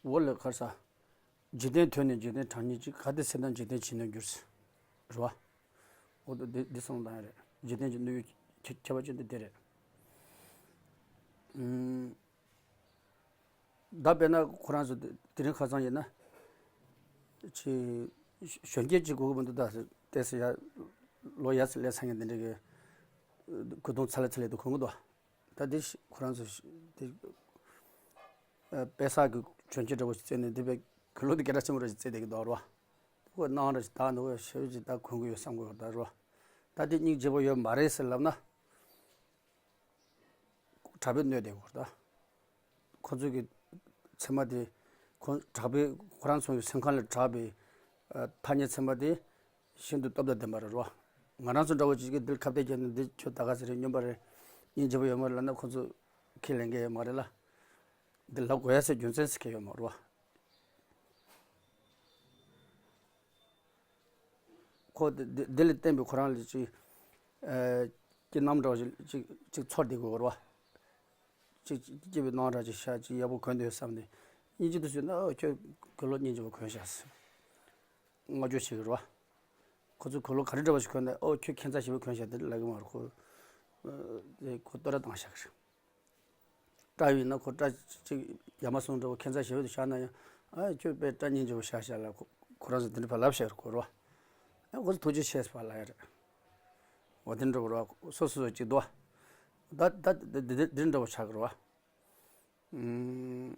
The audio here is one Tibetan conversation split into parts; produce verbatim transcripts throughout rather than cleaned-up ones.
འོ་ལེ་གར་ས། འཇིག་རྟེན་ཐོས་ནས་འཇིག་རྟེན་གྲངས་སྙེད་ཅིག། གལ་ཏེ་ཚེ་དང་འཇིག་རྟེན་ཇི་སྙེད་འགྱུར་ཟེར། རེད་བ། འོ་དེ་འདི་གསུངས་བཏང་ཡ་རེད། འཇིག་རྟེན་གྱི་གནས་ཡུལ་ཁྱད་ཁྱད་པར་ཅན་དེ་དེ་རེད། ཨུམ། ད་དཔེར་ན་ཁོ་རང་ཚོ་དེ་དེ་རིང་ཁ་སང་ཡིན་ན། ཅི། གཞོན་སྐྱེས་ཅིག་དགོས་ཀྱི་མི་འདུག་ད་ལྟས་སུ་ཡ། ལོ་ཡ་ཚ་ལས་ཚ་ངན་དེ་འདྲ་གི། གོས་ཐུང་ཚ་ལེ་ཚ་ལེ་དུ་གོན་གི་འདུག་ད་དེ་ཤི་ཁོ་རང་ཚོ་ཤི་དེ། ཨ། དཔེ་བསགས་ཀྱི་གྱོན་ཆས་འདྲ་བོ་ཞིག་བཙལ་ནས་འདི་པའི་གོས་ལོག་དེ་སྐད་གྲགས་ཆེན་པོ་ར་ཞིག་བཙལ་བསྡད་ཀྱི་འདུག་རོ། ཁོ་སྣང་ར་ཞིག་དག་འདུག་ཤ་བའི་ཅིག་ད་གོན་གྱི་ཡོད་བསམ་གྱི་ཡོད་ད་རོ། ད་དེ་སྙིང་རྗེ་པོ་ཡོད་མ་རེད་ཟེར་ལབ་ན། དྲག་པོའི་གནོད་བསྡད་ཡོད་ད། ཁོ་ཚོའི་གི་ཚེར་མ་དེ། ཁོ་དྲག་པོའི་ཁོ་རང་ཚོའི་སེམས་ཁམས་ལ་དྲག་པའི། ཨ། ཐ་སྙད་ཚེར་མ་དེ། ཤིན་ཏུ་སྟོབས་དང་ལྡན་པ་རེད་རོ། ང་རང་ཚོ་འདྲ་བོ་ཅིག་གིས་འདིར་ཁ་གཏད་བྱས་ནས་འདི་ཁྱོད་ད་ག་ཟེ་རེད། སྨྱོན་པ་རེད། སྙིང་རྗེ་པོ་ཡོད་མ་རེད་ལབ་ན་ཁོ་ཚོ་ཁས་ལེན་གྱི་ཡོད་མ་རེད་ལ། འདི་ལབ་དགོས་ཡ་ཟེར་རྒྱུ་མཚན་ཟེར་མཁན་ཡོད་མ་རེད་བ། ཁོ་འདི་འདི་འདི་ལ་བརྟེན་པའི་ཁོ་རང་ལ་ཅིག་ཨ། སྐྱིད་སྣང་འདྲ་བོ་ཅིག་ཅིག་ཅིག་ཚོར་བསྡད་དགོས་རེད་བ། ཅིག་སྐྱིད་པའི་སྣང་བ་ཅིག་ཤར་ཅིག་ཡག་པོ་གོན་འདུག་བསམ་ནས། སྙིང་རྗེ་དུ་བཟོས་ན། ཨོ་ཁྱོད་གོས་ལོག་སྙིང་རྗེ་པོ་གོན་ཤག་ཟེར། བསྔགས་བརྗོད་བྱེད་ཀྱི་རེད་བ། ཁོ་ཚོས་གོས་ལོག་ག་རེ་འདྲ་བ་ཞིག་གོན་ན། ཨོ་ཁྱོད་ཁྱད་མཚར་ཞེ་པོ་གོན་ཤག་དེ་ལབ་ཀྱི་མ་རེད། ཁོ་ཨ། དེ་ཁོ་བསྟོད་ར་བཏང་ཤག་གི་རེད། སྐྲ་ཡིན་ན་ཁོ་སྐྲ་ཅིག་ཡ་མ་ཟུང་འདྲ་བོ་ཁྱད་མཚར་ཞེ་པོ་དེ་བཞག་ན་ཡང་། ཨ་ཁྱོད་དཔེ་སྐྲ་སྙིང་རྗེ་པོ་ཤག་ཤག་ལབ། ཁོ་ཁོ་རང་ཚོ་དེ་འདྲ་ཕར་ལབ་ཤག་རེད་ཁོ་རེད་བ། ཨ་ཁོ་ཚོ་ཐུགས་རྗེ་ཆེ་ཟེར་ཕར་ལབ་ཡ་རེད། འོ་དེ་འདྲ་བོ་རེད་བ། སོ་སོ་སོ་ཅིག་འདུག་བ། ད་ད་དེ་དེ་འདྲ་བོ་ཆགས་ཀྱི་རེད་བ། ཨུམ།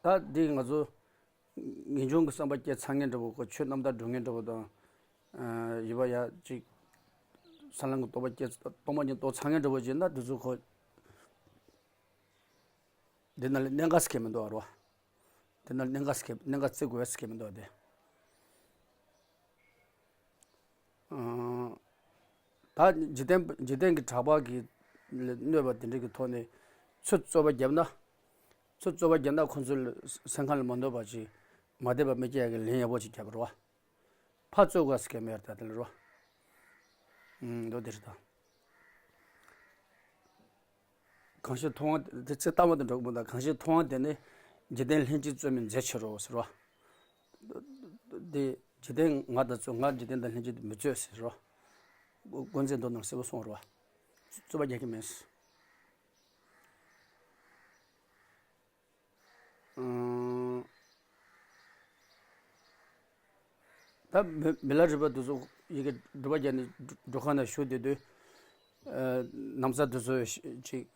ད་འདི་ང་ཚོ་ངེས་འབྱུང་གི་བསམ་པ་སྐྱེ་ཚར་མཁན་འདྲ་བོ། ཁོ་ཆོས་རྣམ་དག་སྒྲུབ་མཁན་འདྲ་བོ་དང་། ཨ། ཡིད་པ་ཡ་ཅིག་ས་ལམ་གྱི་རྟོགས་པ་སྐྱེ། སྟོང་པ་ཉིད་རྟོགས་ཚར་མཁན་འདྲ་བོ་ཅིག་ན་དེ་ཚོ་ཁོ། འདི་ན་ལ་གནད་འགག་ཟེར་མཁན་མི་འདུག་ཨ་རོ། འདི་ན་གནད་འགག་ཟེར་མཁན། གནད་འགག་བརྩི་དགོས་ཟེར་མཁན་མི་འདུག་ཨ་དེ། ཨང་། ད་འཇིག་རྟེན། འཇིག་རྟེན་གྱི་གྲགས་པ་གི་ལ་གནོད་པ་དེ་འདྲ་གི་ཐོག་ནས་ཚུར་རྩོད་པ་བརྒྱབ་ན། ཚུར་རྩོད་པ་བརྒྱབ་ན་ཁོང་ཚོའི་སེམས་ཁམས་ལ་མ་འདོད་པ་ཅིག་མ་བདེ་བ་མི་སྐྱེ་ཡག་གི་ལན་ཡག་པོ་ཅིག་བརྒྱབ་པ་རེད་བ། ཕར་རྩོད་དགོས་ཟེར་མཁན་མེད་རེད་ད་དེ་ལ་རེད་བ། ཨང་། མདོ་དེ་རེད་ད། གང་ཞིག་མཐོང་བ་དེ་ཚེ་ལྟ་བ་དང་འགྲོ་གི་མོ་དང་། གང་ཞིག་མཐོང་བ་དེ་ནི་འཇིག་རྟེན་ལྷན་ཅིག་རྩོད་མེད་མཛད་ཕྱིར་རོ་ཟེར་བ། དེ་འཇིག་རྟེན་ང་དང་རྩོད། ང་འཇིག་རྟེན་དང་ལྷན་ཅིག་མི་རྩོད་ཟེར་རོ། དཀོན་མཛད་མདོ་ནང་གསལ་པོ་གསུངས་རོ། རྩོད་པ་རྒྱག་གི་མེད། ཨང་། ད་མི་མི་ལ་རས་པ་དེ་ཚོ་ཡི་གེ་སྒྲུབ་པ་རྒྱག་ནས་སྒྲུབ་ཁང་ནང་བཞུགས་བསྡད་དུས། ཨ། ན་བཟའ་དེ་ཚོ་ཅིག་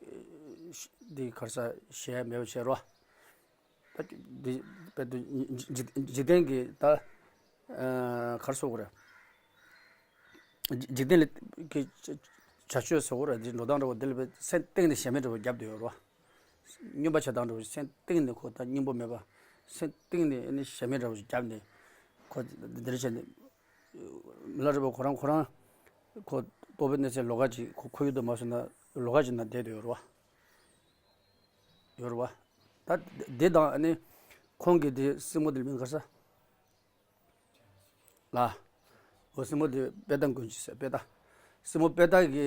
འདི་གར་ས་ཞེ་མེད་པ་བྱས་རོ། ད་འདི་དཔེ་དུ་འཇིག་འཇིག་རྟེན་གྱི་ད། ཨ། གར་སོགས་རེད། འཇིག་རྟེན་ལ་གི་བྱ་སྤྱོད་ཟེར་བ་རེད། འདི་འགྲོ་སྟངས་འདྲ་བོ་འདི་ལ་དཔེ་སེམས་གཏིང་ནས་ཞེ་མེད་འདྲ་བོ་བརྒྱབ་བསྡད་ཡོད་རེད་བ། སྨྱོན་པ་བྱེད་སྟངས་འདྲ་བོ་སེམས་གཏིང་ནས་ཁོ་ད་སྙིང་པོ་མེད་པ། སེམས་གཏིང་ནས་ཨ་ནི་ཞེ་མེད་འདྲ་བོ་ཞིག་བརྒྱབ་ནས་ཁོ་འདི་འདྲ་བྱས་ནས། མི་ལ་རས་པ་ཁོ་རང་ཁོ་རང་ཁོ་རྟོགས་པའི་གནས་ཚད་ལོགས་ཀ་ཅིག་ཁོ་ཁོར་ཡུག་ཏུ་མ་སོང་ན་ལོགས་ཀ་ཅིག་ན་བསྡད་དུ་ཡོད་རེད་བ། ཡོད་རེད་བ། ད་འདི་དང་ཨ་ནི་ཁོང་གི་དེ་སྲིང་མོ་དེ་ལ་མིང་ག་རེ་ཟེར། ལ། འོ་སྲིང་མོ་དེ་དཔེ་ལྟ་མགོན་གྱི་ཟེར། དཔེ་ལྟ། སྲིང་མོ་དཔེ་ལྟ་གི་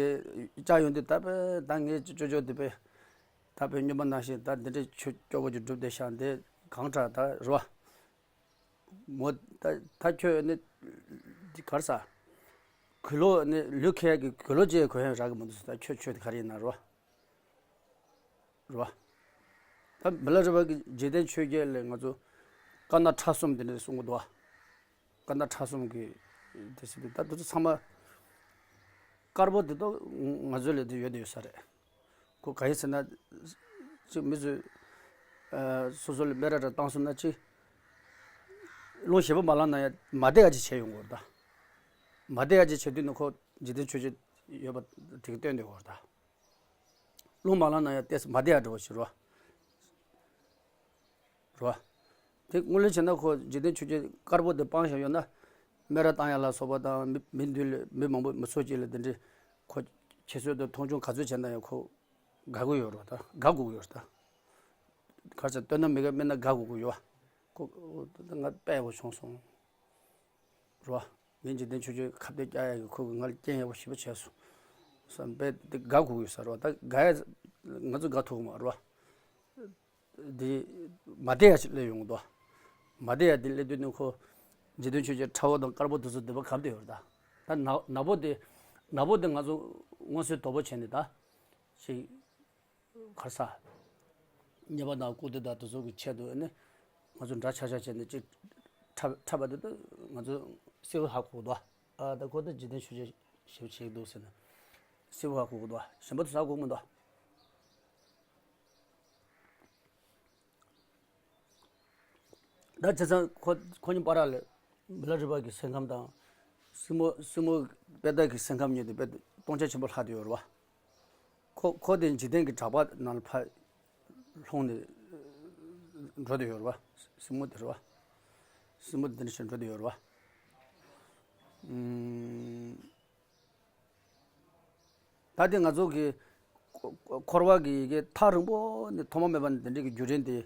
བཅའ་ཡོང་དུས་ད་དཔེ་ད་ངས་ཅོ་ཅོ་དེ་དཔེ། ད་དཔེ་སྨྱོན་པ་ནང་བཞིན་ད་འདི་འདྲའི་ཆོས་སྐྱོ་པོ་ཅིག་སྒྲུབ་བསྡད་ཤག་འདི་གང་དྲག་ད་རེད་བ། མོ་ད་ད་ཁྱོད་ནི་འདི་ག་རེ་ཟ། གོས་ལོག་ནི་ལུས་ཁལ་གྱི་གོས་ལོག་ཅིག་གོན་ཡང་རག་གི་མི་འདུག་ཟེར། ད་ཁྱོད་ཆོས་དེ་ག་རེ་ཡིན་ན་རེད་བ། རེད་བ། ད་མི་ལ་རས་པ་གི་འཇིག་རྟེན་ཆོས་བརྒྱད་ལས་ང་ཚོ་དཀར་ནག་ཁྲ་གསུམ་དེ་འདྲ་གསུང་གི་འདུག་བ། དཀར་ནག་ཁྲ་གསུམ་གི་དེ་ཟེར་དུས་ད་དེ་ཚོ་ཚང་མ་དཀར་པོ་དེ་དག་ང་ཚོ་ལ་དེ་ཡོད་དེ་ཡོད་ས་རེད། ཁོ་ག་ཡིན་ཟེར་ན། ཅིག་མི་ཚོས་ཨ་སོ་སོ་ལ་སྨད་ར་ར་བཏང་སོང་ན་ཅིག་རླུང་ཞེ་པོ་མ་ལངས་ན་ཡང་མ་བདེ་ཡ་ཅིག་བྱས་ཡོང་གི་རེད་ད། མ་བདེ་ཡ་ཅིག་བྱེད་དུས་ནི་ཁོ་འཇིག་རྟེན་ཆོས་བརྒྱད་ཡོད་པ་དེ་གི་སྟོན་དེ་གི་རེད་ད། རླུང་མ་ལངས་ན་ཡང་ཏོག་ཙམ་མ་བདེ་ཡ་འདྲ་བོ་ཞིག་རེད་བ། རེད་བ། དེ་དངོས་གནས་བྱས་ན་ཁོ་འཇིག་རྟེན་ཆོས་བརྒྱད་དཀར་པོ་དེ་སྤངས་བཞག་ཡོད་ན། སྨད་ར་བཏང་ཡ་ལ་སོགས་པ་དང་། མི་མི་འདུས་ལ་མི་མང་པོ་མི་ཚོགས་ཅིག་ལ་དེ་འདྲའི་ཁོ་ཁྱད་གསོད་དང་མཐོང་ཆུང་ག་ཚོད་བྱས་ན་ཡང་ཁོ་དགའ་གི་ཡོད་རེད་ད། དགའ་དགོས་ཀྱི་ཡོད་རེད་ད། ག་ཚོད་སྟོན་ན་མི་དགའ། དམིགས་ན་དགའ་དགོས་ཀྱི་ཡོད་བ། ཁོ་ང་དཔེ་ཡག་པོ་བྱུང་སོང་། རེད་བ། ངས་འཇིག་རྟེན་ཆོས་བརྒྱད་ཁ་གཏད་བཅག་ཡག་གི་ཁོ་གིས་ང་ལ་རྐྱེན་ཡག་པོ་ཞེ་པོ་བྱས་སོང་། བསམ་པས་དེ་དགའ་དགོས་ཡོད་ས་རེད་བ། ད་དགའ་ཡ་ང་ཚོ་དགའ་ཐུབ་ཀྱི་མ་རེད་བ། དེ་མ་བསྡད་ཡ་ཞིག་སླེབས་ཡོང་གི་འདུག་མ་བསྡད་ཡ་དེ་སླེབས་དུས་ནི་ཁོ་འཇིག་རྟེན་ཆོས་ཅན་ཁྲ་བོ་དང་དཀར་པོ་དེ་ཚོ་འདོད་པ་གབ་བསྡད་ཡོད་རེད། ད་ད་ནག་ནག་པོ་དེ་ནག་པོ་དེ་ང་ཚོ་མངོན་གསལ་དོད་པོ་བྱས་ནས་ད་ཞིག་གར་ས། ཉེས་པ་དང་སྐུར་སྟོད་དང་དེ་ཚོ་གི་ཆེད་དུ་ནི་ང་ཚོ་འདྲ་ཆགས་ཆགས་བྱས་ནས་ཅིག་འཁྲབ་འཁྲབ་པ་དེ་ད་ང་ཚོ་གསལ་པོ་ཧ་གོ་གི་འདུག་ཨ་ད་ཁོ་ད་འཇིག་རྟེན་ཆོས་ཅན་ཞེ་པོ་བྱེད་ཀྱི་འདུག་ཟེར་ནས་གསལ་པོ་ཧ་གོ་གི་འདུག་གཞན་པ་དེ་ཧ་གོ་གི་མི་འདུག་ད་བྱས་ཙང་ཁོ་ཁོ་གཉིས་བར་ལ་མི་ལ་རས་པ་གི་སེམས་ཁམས་དང་སྲིང་མོ་སྲིང་མོ་དཔལ་ལྡན་གི་སེམས་ཁམས་གཉིས་དེ་དཔེ་སྟོང་ཆ་ཆེན་པོ་ལྷག་བསྡད་ཡོད་རེད་བ། ཁོ་ཁོ་དེ་འཇིག་རྟེན་གྱི་གྲགས་པ་ནང་ལ་ཕར་ལྷུང་ནས་འགྲོ་བསྡད་ཡོད་རེད་བ། སྲིང་མོ་དེ་རེད་བ། སྲིང་མོ་དེ་འདྲ་ཞིག་འགྲོ་བསྡད་ཡོད་རེད་བ། ཨུམ། ད་དེ་ང་ཚོ་གི་འཁོར་བ་གི་ཡི་གེ་ཐག་རིང་པོ་ནས་ཐོག་མ་མེད་པ་ནས་དེ་འདྲའི་གི་བརྒྱུད་རིམ་དེ་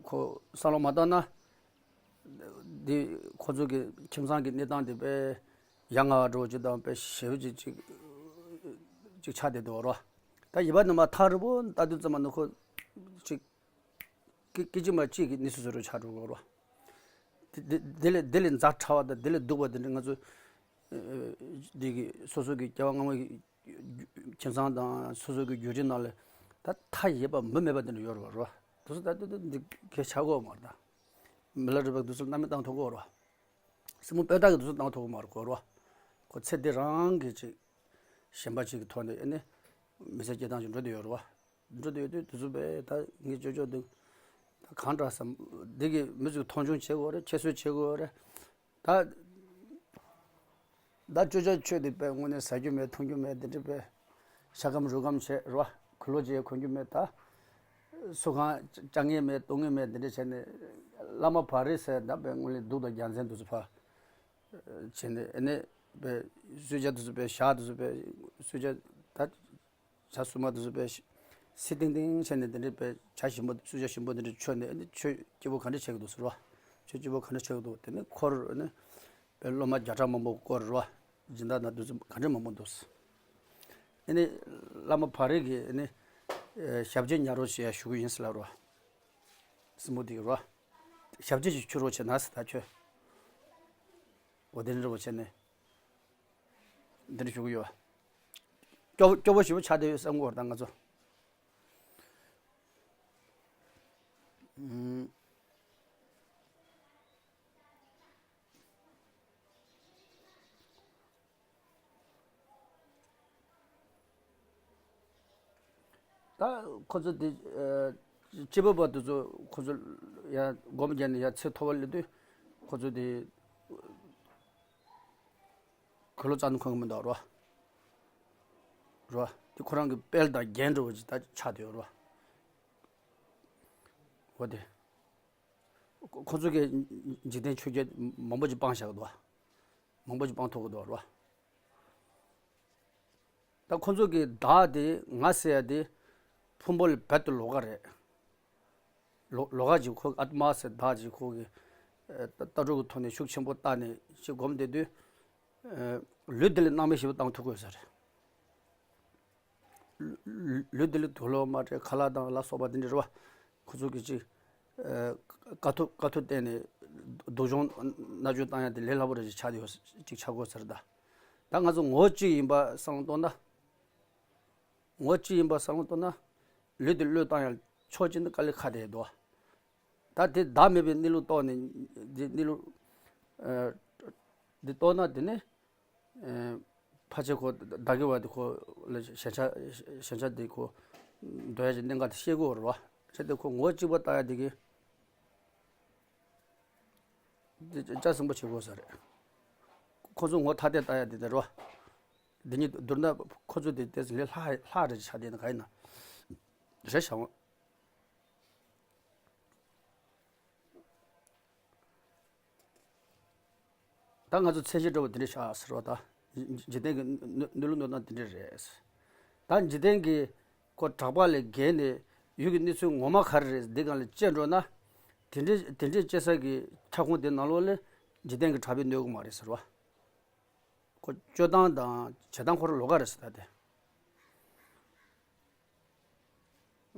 ཁོ་བསམ་བློ་མ་བཏང་ན། འདི་ཁོ་ཚོ་གི་ཁྱིམ་ཚང་གི་གནས་སྟངས་དེ་དཔེ་ཡ་ང་བ་འགྲོ་ཅིག་དང་དཔེ་ཞེ་པོ་ཅིག་ཅིག་ཅིག་ཆགས་བསྡད་འདུག་རོ། ད་ཡིན་པ་ནི་མ་ཐག་རིང་པོ་ལྟ་དུས་ཙམ་པ་ནི་ཁོ་ཅིག་སྐད་སྐད་ཅིག་མ་གཅིག་གི་གནས་ཚུལ་བཟོ་འདྲ་ཆགས་འགྲོ་གི་རོ། དེ་དེ་དེ་ལས་དེ་ལས་ཛ་དྲག་པ་དང་དེ་ལས་སྡུག་པ་དེ་འདྲ་ང་ཚོ་འདི་གི་སོ་སོ་གི་སྐྱེ་བ་སྔ་མ་གི་ཁྱིམ་ཚང་དང་སོ་སོ་གི་བརྒྱུད་རིམ་ནང་ལ་ད་མཐའ་ཡས་པ་མུ་མེད་པ་དེ་འདྲ་ཡོད་རེད་བ་རོ། དེ་ཚོ་ད་དེ་དེ་འདི་གས་ཆགས་གོ་མ་རེད་ད། མི་ལ་རས་པ་དེ་ཚོ་རྣམ་སྨིན་བཏང་ཐུབ་གོ་རོ། སྲིང་མོ་དཔལ་ལྡན་གི་དེ་ཚོ་བཏང་ཐུབ་གོ་མ་རེད་གོ་རོ། ཁོ་ཚེ་འདི་རང་གི་ཅིག་གཞན་པ་ཅིག་གི་ཐོག་ནས་ཨེ་ནི་མི་ཚེ་སྐྱེལ་སྟངས་ཅིག་འགྲོ་བསྡད་ཡོད་རེད་བ། འགྲོ་བསྡད་ཡོད་དུས་དེ་ཚོ་དཔེ་ད་ངས་ཅོ་ཅོ་འདུག་ད་གང་འདྲ་བསམ། འདི་གི་མི་ཚོས་མཐོང་ཆུང་བྱེད་དགོས་རེད། ཁྱད་གསོད་བྱེད་དགོས་རེད། ད་ད་ཅོ་ཅོ་ཆོས་འདི་དཔེ་དངོས་གནས་ཟ་རྒྱུ་མེད་འཐུང་རྒྱུ་མེད་འདི་འདྲ་དཔེ་ཤ་སྐམ་རུས་སྐམ་བྱས་རེད་བ། གོས་ལོག་ཅིག་གོན་རྒྱུ་མེད་ད། སུ་གང་བཅར་མཁན་མེད་གཏོང་མཁན་མེད་འདི་འདྲ་བྱས་ནས་བླ་མ་བག་རེད་ཟེར་ད་དཔེ་དངོས་གནས་སྡུག་དང་རྒྱལ་མཚན་འདི་ཚོ་ཕར་བྱས་ནས་ཨེ་ནས་དཔེ་གསོལ་ཇ་འདི་ཚོ་དཔེ་ཞག་འདི་ཚོ་དཔེ་གསོལ་ཇ་ད། ཇ་སྲུབ་མ་དེ་ཚོ་དཔེ་སི་ཏིང་ཏིང་བྱས་ནས་དེ་འདྲའི་དཔེ་ཇ་ཞིམ་པོ་གསོལ་ཇ་ཞིམ་པོ་དེ་འདྲ་མཆོད་ནས་ཨ་ནི་ཆོས་སྐྱིད་པོ་ག་འདྲ་བྱེད་ཀྱི་འདུག་ཟེར་བ། ཆོས་སྐྱིད་པོ་ག་འདྲ་བྱེད་ཀྱི་འདུག་དེ་ནས་འཁོར་ཨ་ནི་དཔེ་སློབ་མ་བརྒྱ་ཕྲག་མང་པོ་བསྐོར་རེད་བ། སྦྱིན་བདག་ན་དེ་ཚོ་ག་འདྲ་མང་པོ་འདུག་ཨ་ནི་བླ་མ་བག་རེད་ཀྱིས་ཨ་ནི་ཞབས་རྗེས་ཉར་རོགས་བྱེད་ཡ་ཞུ་གི་ཡིན་ཟེར་ལབ་རེད་བ། སྲིན་མོ་དེ་གིས་རེད་བ། ཞབས་རྗེས་ཞིག་མཆོད་རོགས་བྱེད་ན་ཟེར་ད་ཁྱོད། འོ་དེ་འདྲ་བྱས་ནས། འདི་འདྲ་ཞུ་གི་ཡོད། སྐྱོ་སྐྱོ་པོ་ཞེ་པོ་ཆགས་བསྡད་ཡོད་བསམ་གྱི་ཡོད་རེད་ད་ང་ཚོ། ཨུམ། ད་ཁོ་ཚོ་དེ་ཨ་སྐྱེས་བུ་པ་དེ་ཚོ་ཁོ་ཚོ་ཡ་སྒོམ་རྒྱག་ནས་ཡ་ཚེ་ཐོབ་པ་སླེབས་དུས་ཁོ་ཚོ་དེ་གོས་ལོག་རྩ་ནས་གོན་གི་མི་འདུག་རོ། རོ། དེ་ཁོ་རང་གི་དཔལ་དང་རྒྱན་འདྲ་བོ་ཅིག་ད་ཆགས་བསྡད་ཡོད་རོ། འོ་དེ། ཁོ་ཁོ་ཚོ་གིས་འཇིག་རྟེན་ཆོས་བརྒྱད་མང་པོ་ཅིག་སྤངས་བཞག་གི་འདུག་མང་པོ་ཅིག་སྤངས་ཐུབ་ཀྱི་འདུག་རོ། ད་ཁོ་ཚོ་གི་བདག་དེ་ང་ཟེར་ཡ་དེ་ཕུང་པོ་ལས་རྦད་དེ་ལོགས་ཀ་རེད། ལོ་ལོགས་ཀ་ཅིག་ཁོ་ཨ་ཏི་མ་ཟེར་བདག་ཅིག་ཁོ་གི་ཨ་ལྟ་གྲུབ་ཀྱི་ཐོག་ནས་ཤུགས་ཆེན་པོ་བཏང་ནས་ཅིག་སྒོམ་བསྡད་དུས་ཨ་ལུས་དེ་ལ་སྣང་མེད་ཞེ་པོ་བཏང་ཐུབ་དགོས་ས་རེད། ལུས་དེ་ལ་དུག་ལོག་མ་རེད་ཁ་ལག་དང་ལ་སོགས་པ་དེ་འདྲ་རེད་བ། ཁོ་ཚོ་གི་ཅིག་ཨ་དཀའ་ཐུབ་དཀའ་ཐུབ་བསྟན་ནས་སྡུག་སྦྱོང་མནར་གཅོད་བཏང་ཡ་དེ་ལས་སླ་པོ་རེད་ཅིག་ཆགས་ཡོད་ཅིག་ཆགས་དགོས་ས་རེད་ད། ད་ང་ཚོ་ངོ་བོ་གཅིག་ཡིན་པ་བསམ་བློ་གཏོང་ན། ངོ་བོ་གཅིག་ཡིན་པ་བསམ་བློ་གཏོང་ན། ལུས་དེ་བློས་བཏང་ཡ་ཕྱོགས་གཅིག་ནས་དཀའ་ལས་ཁག་བསྡད་འདུག་ད་དེ་བདག་མེད་པའི་གནས་ལུགས་རྟོགས་ནས་དེ་གནས་ལུགས་ཨ་འདི་རྟོགས་ན་དེ་ནི་ཨ་ཕལ་ཆེར་ཁོ་བདག་གི་བ་དེ་ཁོ་ལ་ཞེན་ཆགས་ཞེན་ཆགས་དེ་ཁོ་འདོར་ཡ་ཅིག་གནད་འགག་དེ་ཤེས་དགོས་རེད་བ། བྱས་ཏེ་ཁོ་ངོ་བོ་གཅིག་པ་ལྟ་ཡ་དེ་གི་དེ་ལྕགས་སྲིན་པོ་བྱེད་དགོས་ས་རེད། ཁོ་ཚོ་ངོ་ཐ་དད་ལྟ་ཡ་དེ་དེ་རེད་བ། འདི་གཉིས་བསྡུར་ན་ཁོ་ཚོ་དེ་ཏོག་ཙམ་ལས་ལྷག་ལྷག་རེད་ཆགས་བསྡད་ན་ག་ཡིན་ན། རེད་བྱ་འོང་། ད་ང་ཚོ་ཚད་གཞི་འདྲ་བོ་དེ་འདྲ་བཞག་ཟེར་བ་ད། འཇིག་རྟེན་གྱི་གནས་ལུགས་གནས་སྟངས་དེ་འདྲ་རེད། ད་འཇིག་རྟེན་གྱི་ཁོ་གྲགས་པ་ལས་བརྒལ་ནས་ཡུལ་གྱི་གནས་ཚུལ་ངོ་མ་ག་རེ་རེད་འདི་སྒང་ལ་དཔྱད་འགྲོ་ན། དེ་འདྲའི་དེ་འདྲའི་དཔྱད་ས་གི་ཁྱབ་ཁོངས་དེ་ནང་ལོགས་ལ་འཇིག་རྟེན་གྱི་གྲགས་པས་གནོད་ཀྱི་མ་རེད་ཟེར་བ། ཁོ་སྤྱོད་སྟངས་དང་བྱེད་སྟངས་ཁོ་རང་ལོགས་ཀ་རེད་ཟེར་ད་དེ།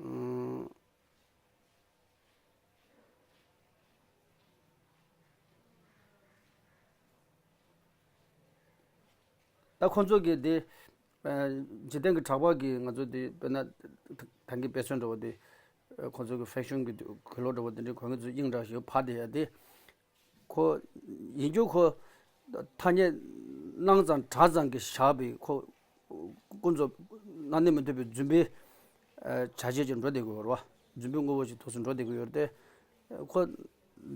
ཨང་། ད་ཁོང་ཚོ་གི་དེ། ཨ། འཇིག་རྟེན་གྱི་གྲགས་པ་གི་ང་ཚོ་དེ་དཔེར་ན་ད་གིན་དཔེ་མཚོན་འདྲ་བོ་དེ། ཁོང་ཚོ་གི་ཕེ་ཤོན་གྱི་གོས་ལོག་འདྲ་བོ་དེ་འདྲའི་གོན་གྱི་ཚོ་དབྱིངས་འདྲ་ཞིག་ཕར་དེ་ཡ་དེ། ཁོ། ཡིན་རྒྱུ་ཁོ། ཐ་སྙད་སྣང་ཙམ་གྲགས་ཙམ་གྱིས་བཞག་པའི་ཁོ། ཀུན་རྫོབ་སྣང་ནས་མི་འདོད་པའི་རྫུན་པའི། ཨ། བྱ་བྱེད་ཅིག་འགྲོ་བསྡད་ཀྱི་ཡོད་རེད་བ། རྫུན་པའི་དངོས་པོ་ཞིག་ཐོག་སུ་འགྲོ་བསྡད་ཀྱི་ཡོད་རེད་དེ། ཁོ།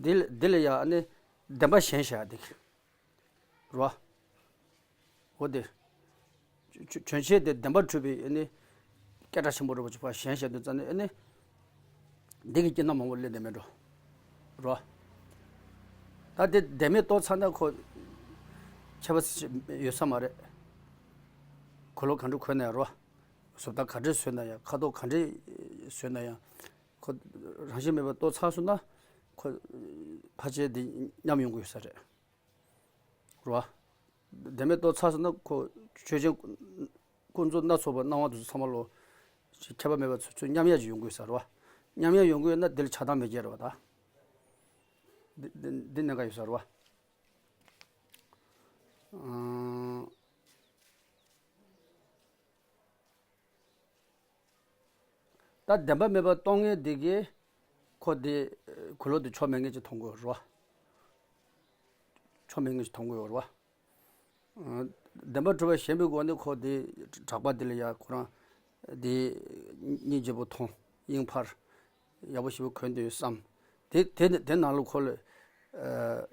འདི་ལ་འདི་ལ་ཡ་ཨ་ནི་བདེན་པ་གཞན་བཞག་ཡ་དེ། རེད་བ། འོ་དེ། ཆོས་ཆོས་ཆོས་ཆེན་དེ་བདེན་པ་གྲུབ་པའི་ཨ་ནི་སྐད་གྲགས་ཆེན་པོ་རེད་པ་ཅིག་ཕར་གཞན་བཤད་དུས་ཙམ་ནས་ཨ་ནི་འདི་གི་སྐྱིད་སྣང་མང་པོ་སླེབས་བསྡད་མེད་འགྲོ། རེད་བ། ད་དེ་བདེན་མེད་རྟོགས་ཚར་ན་ཁོ་ཁྱད་པར་ཡོད་ས་མ་རེད། གོས་ལོག་ག་འདྲ་གོན་ན་ཡང་རེད་བ། བཟོ་ལྟ་ག་འདྲ་བཟོས་ན་ཡང་ཁ་དོག་ག་འདྲ་བཟོས་ན་ཡང་ཁོ་རང་བཞིན་མེད་པར་རྟོགས་ཚར་སོང་ན་ཁོ་ཕལ་ཆེར་འདི་མཉམ་ཡོང་གི་ཡོད་ས་རེད། རེད་བ། བདེན་མེད་རྟོགས་ཚར་སོང་ན་ཁོ་ཆོས་ཅན། ཀུན་རྫོབ་སྣ་ཚོགས་པ་སྣང་བ་དེ་ཚོ་ཚང་མ་ལོ། ཁྱད་པར་མེད་པ་ཚུར་ཚུར་མཉམ་ཡག་ཅིག་ཡོང་གི་ཡོད་ས་རེད་བ། མཉམ་ཡག་ཡོང་གི་ཡོད་ན་འདི་ལ་ཆགས་སྡང་མེད་ཀྱི་རེད་བ་ད། འདི་འདི་འདི་གནད་འགག་ཡོད་ས་རེད་བ། ཨང་། ད་བདེན་པ་མེད་པར་རྟོགས་མཁན་དེ་གིས་ཁོ་དེ་གོས་ལོག་དེ་ཆོ་མེད་མཁན་ཅིག་མཐོང་གི་ཡོད་རེད་བ། ཆོ་མེད་མཁན་ཅིག་མཐོང་གི་ཡོད་རེད་བ། ཨ། བདེན་པར་གྲུབ་པ་ཞེན་པའི་སྒོ་ནས་ཁོ་དེ་གྲགས་པ་དེ་ལ་ཡ་ཁོ་རང་དེ་སྙིང་རྗེ་པོ་མཐོང་དབྱིངས་འཕར་ཡག་པོ་ཞེ་པོ་གོན་བསྡད་ཡོད་བསམ། དེ་དེ་དེ་ནང་ལ་ཁོ་ལ། ཨ།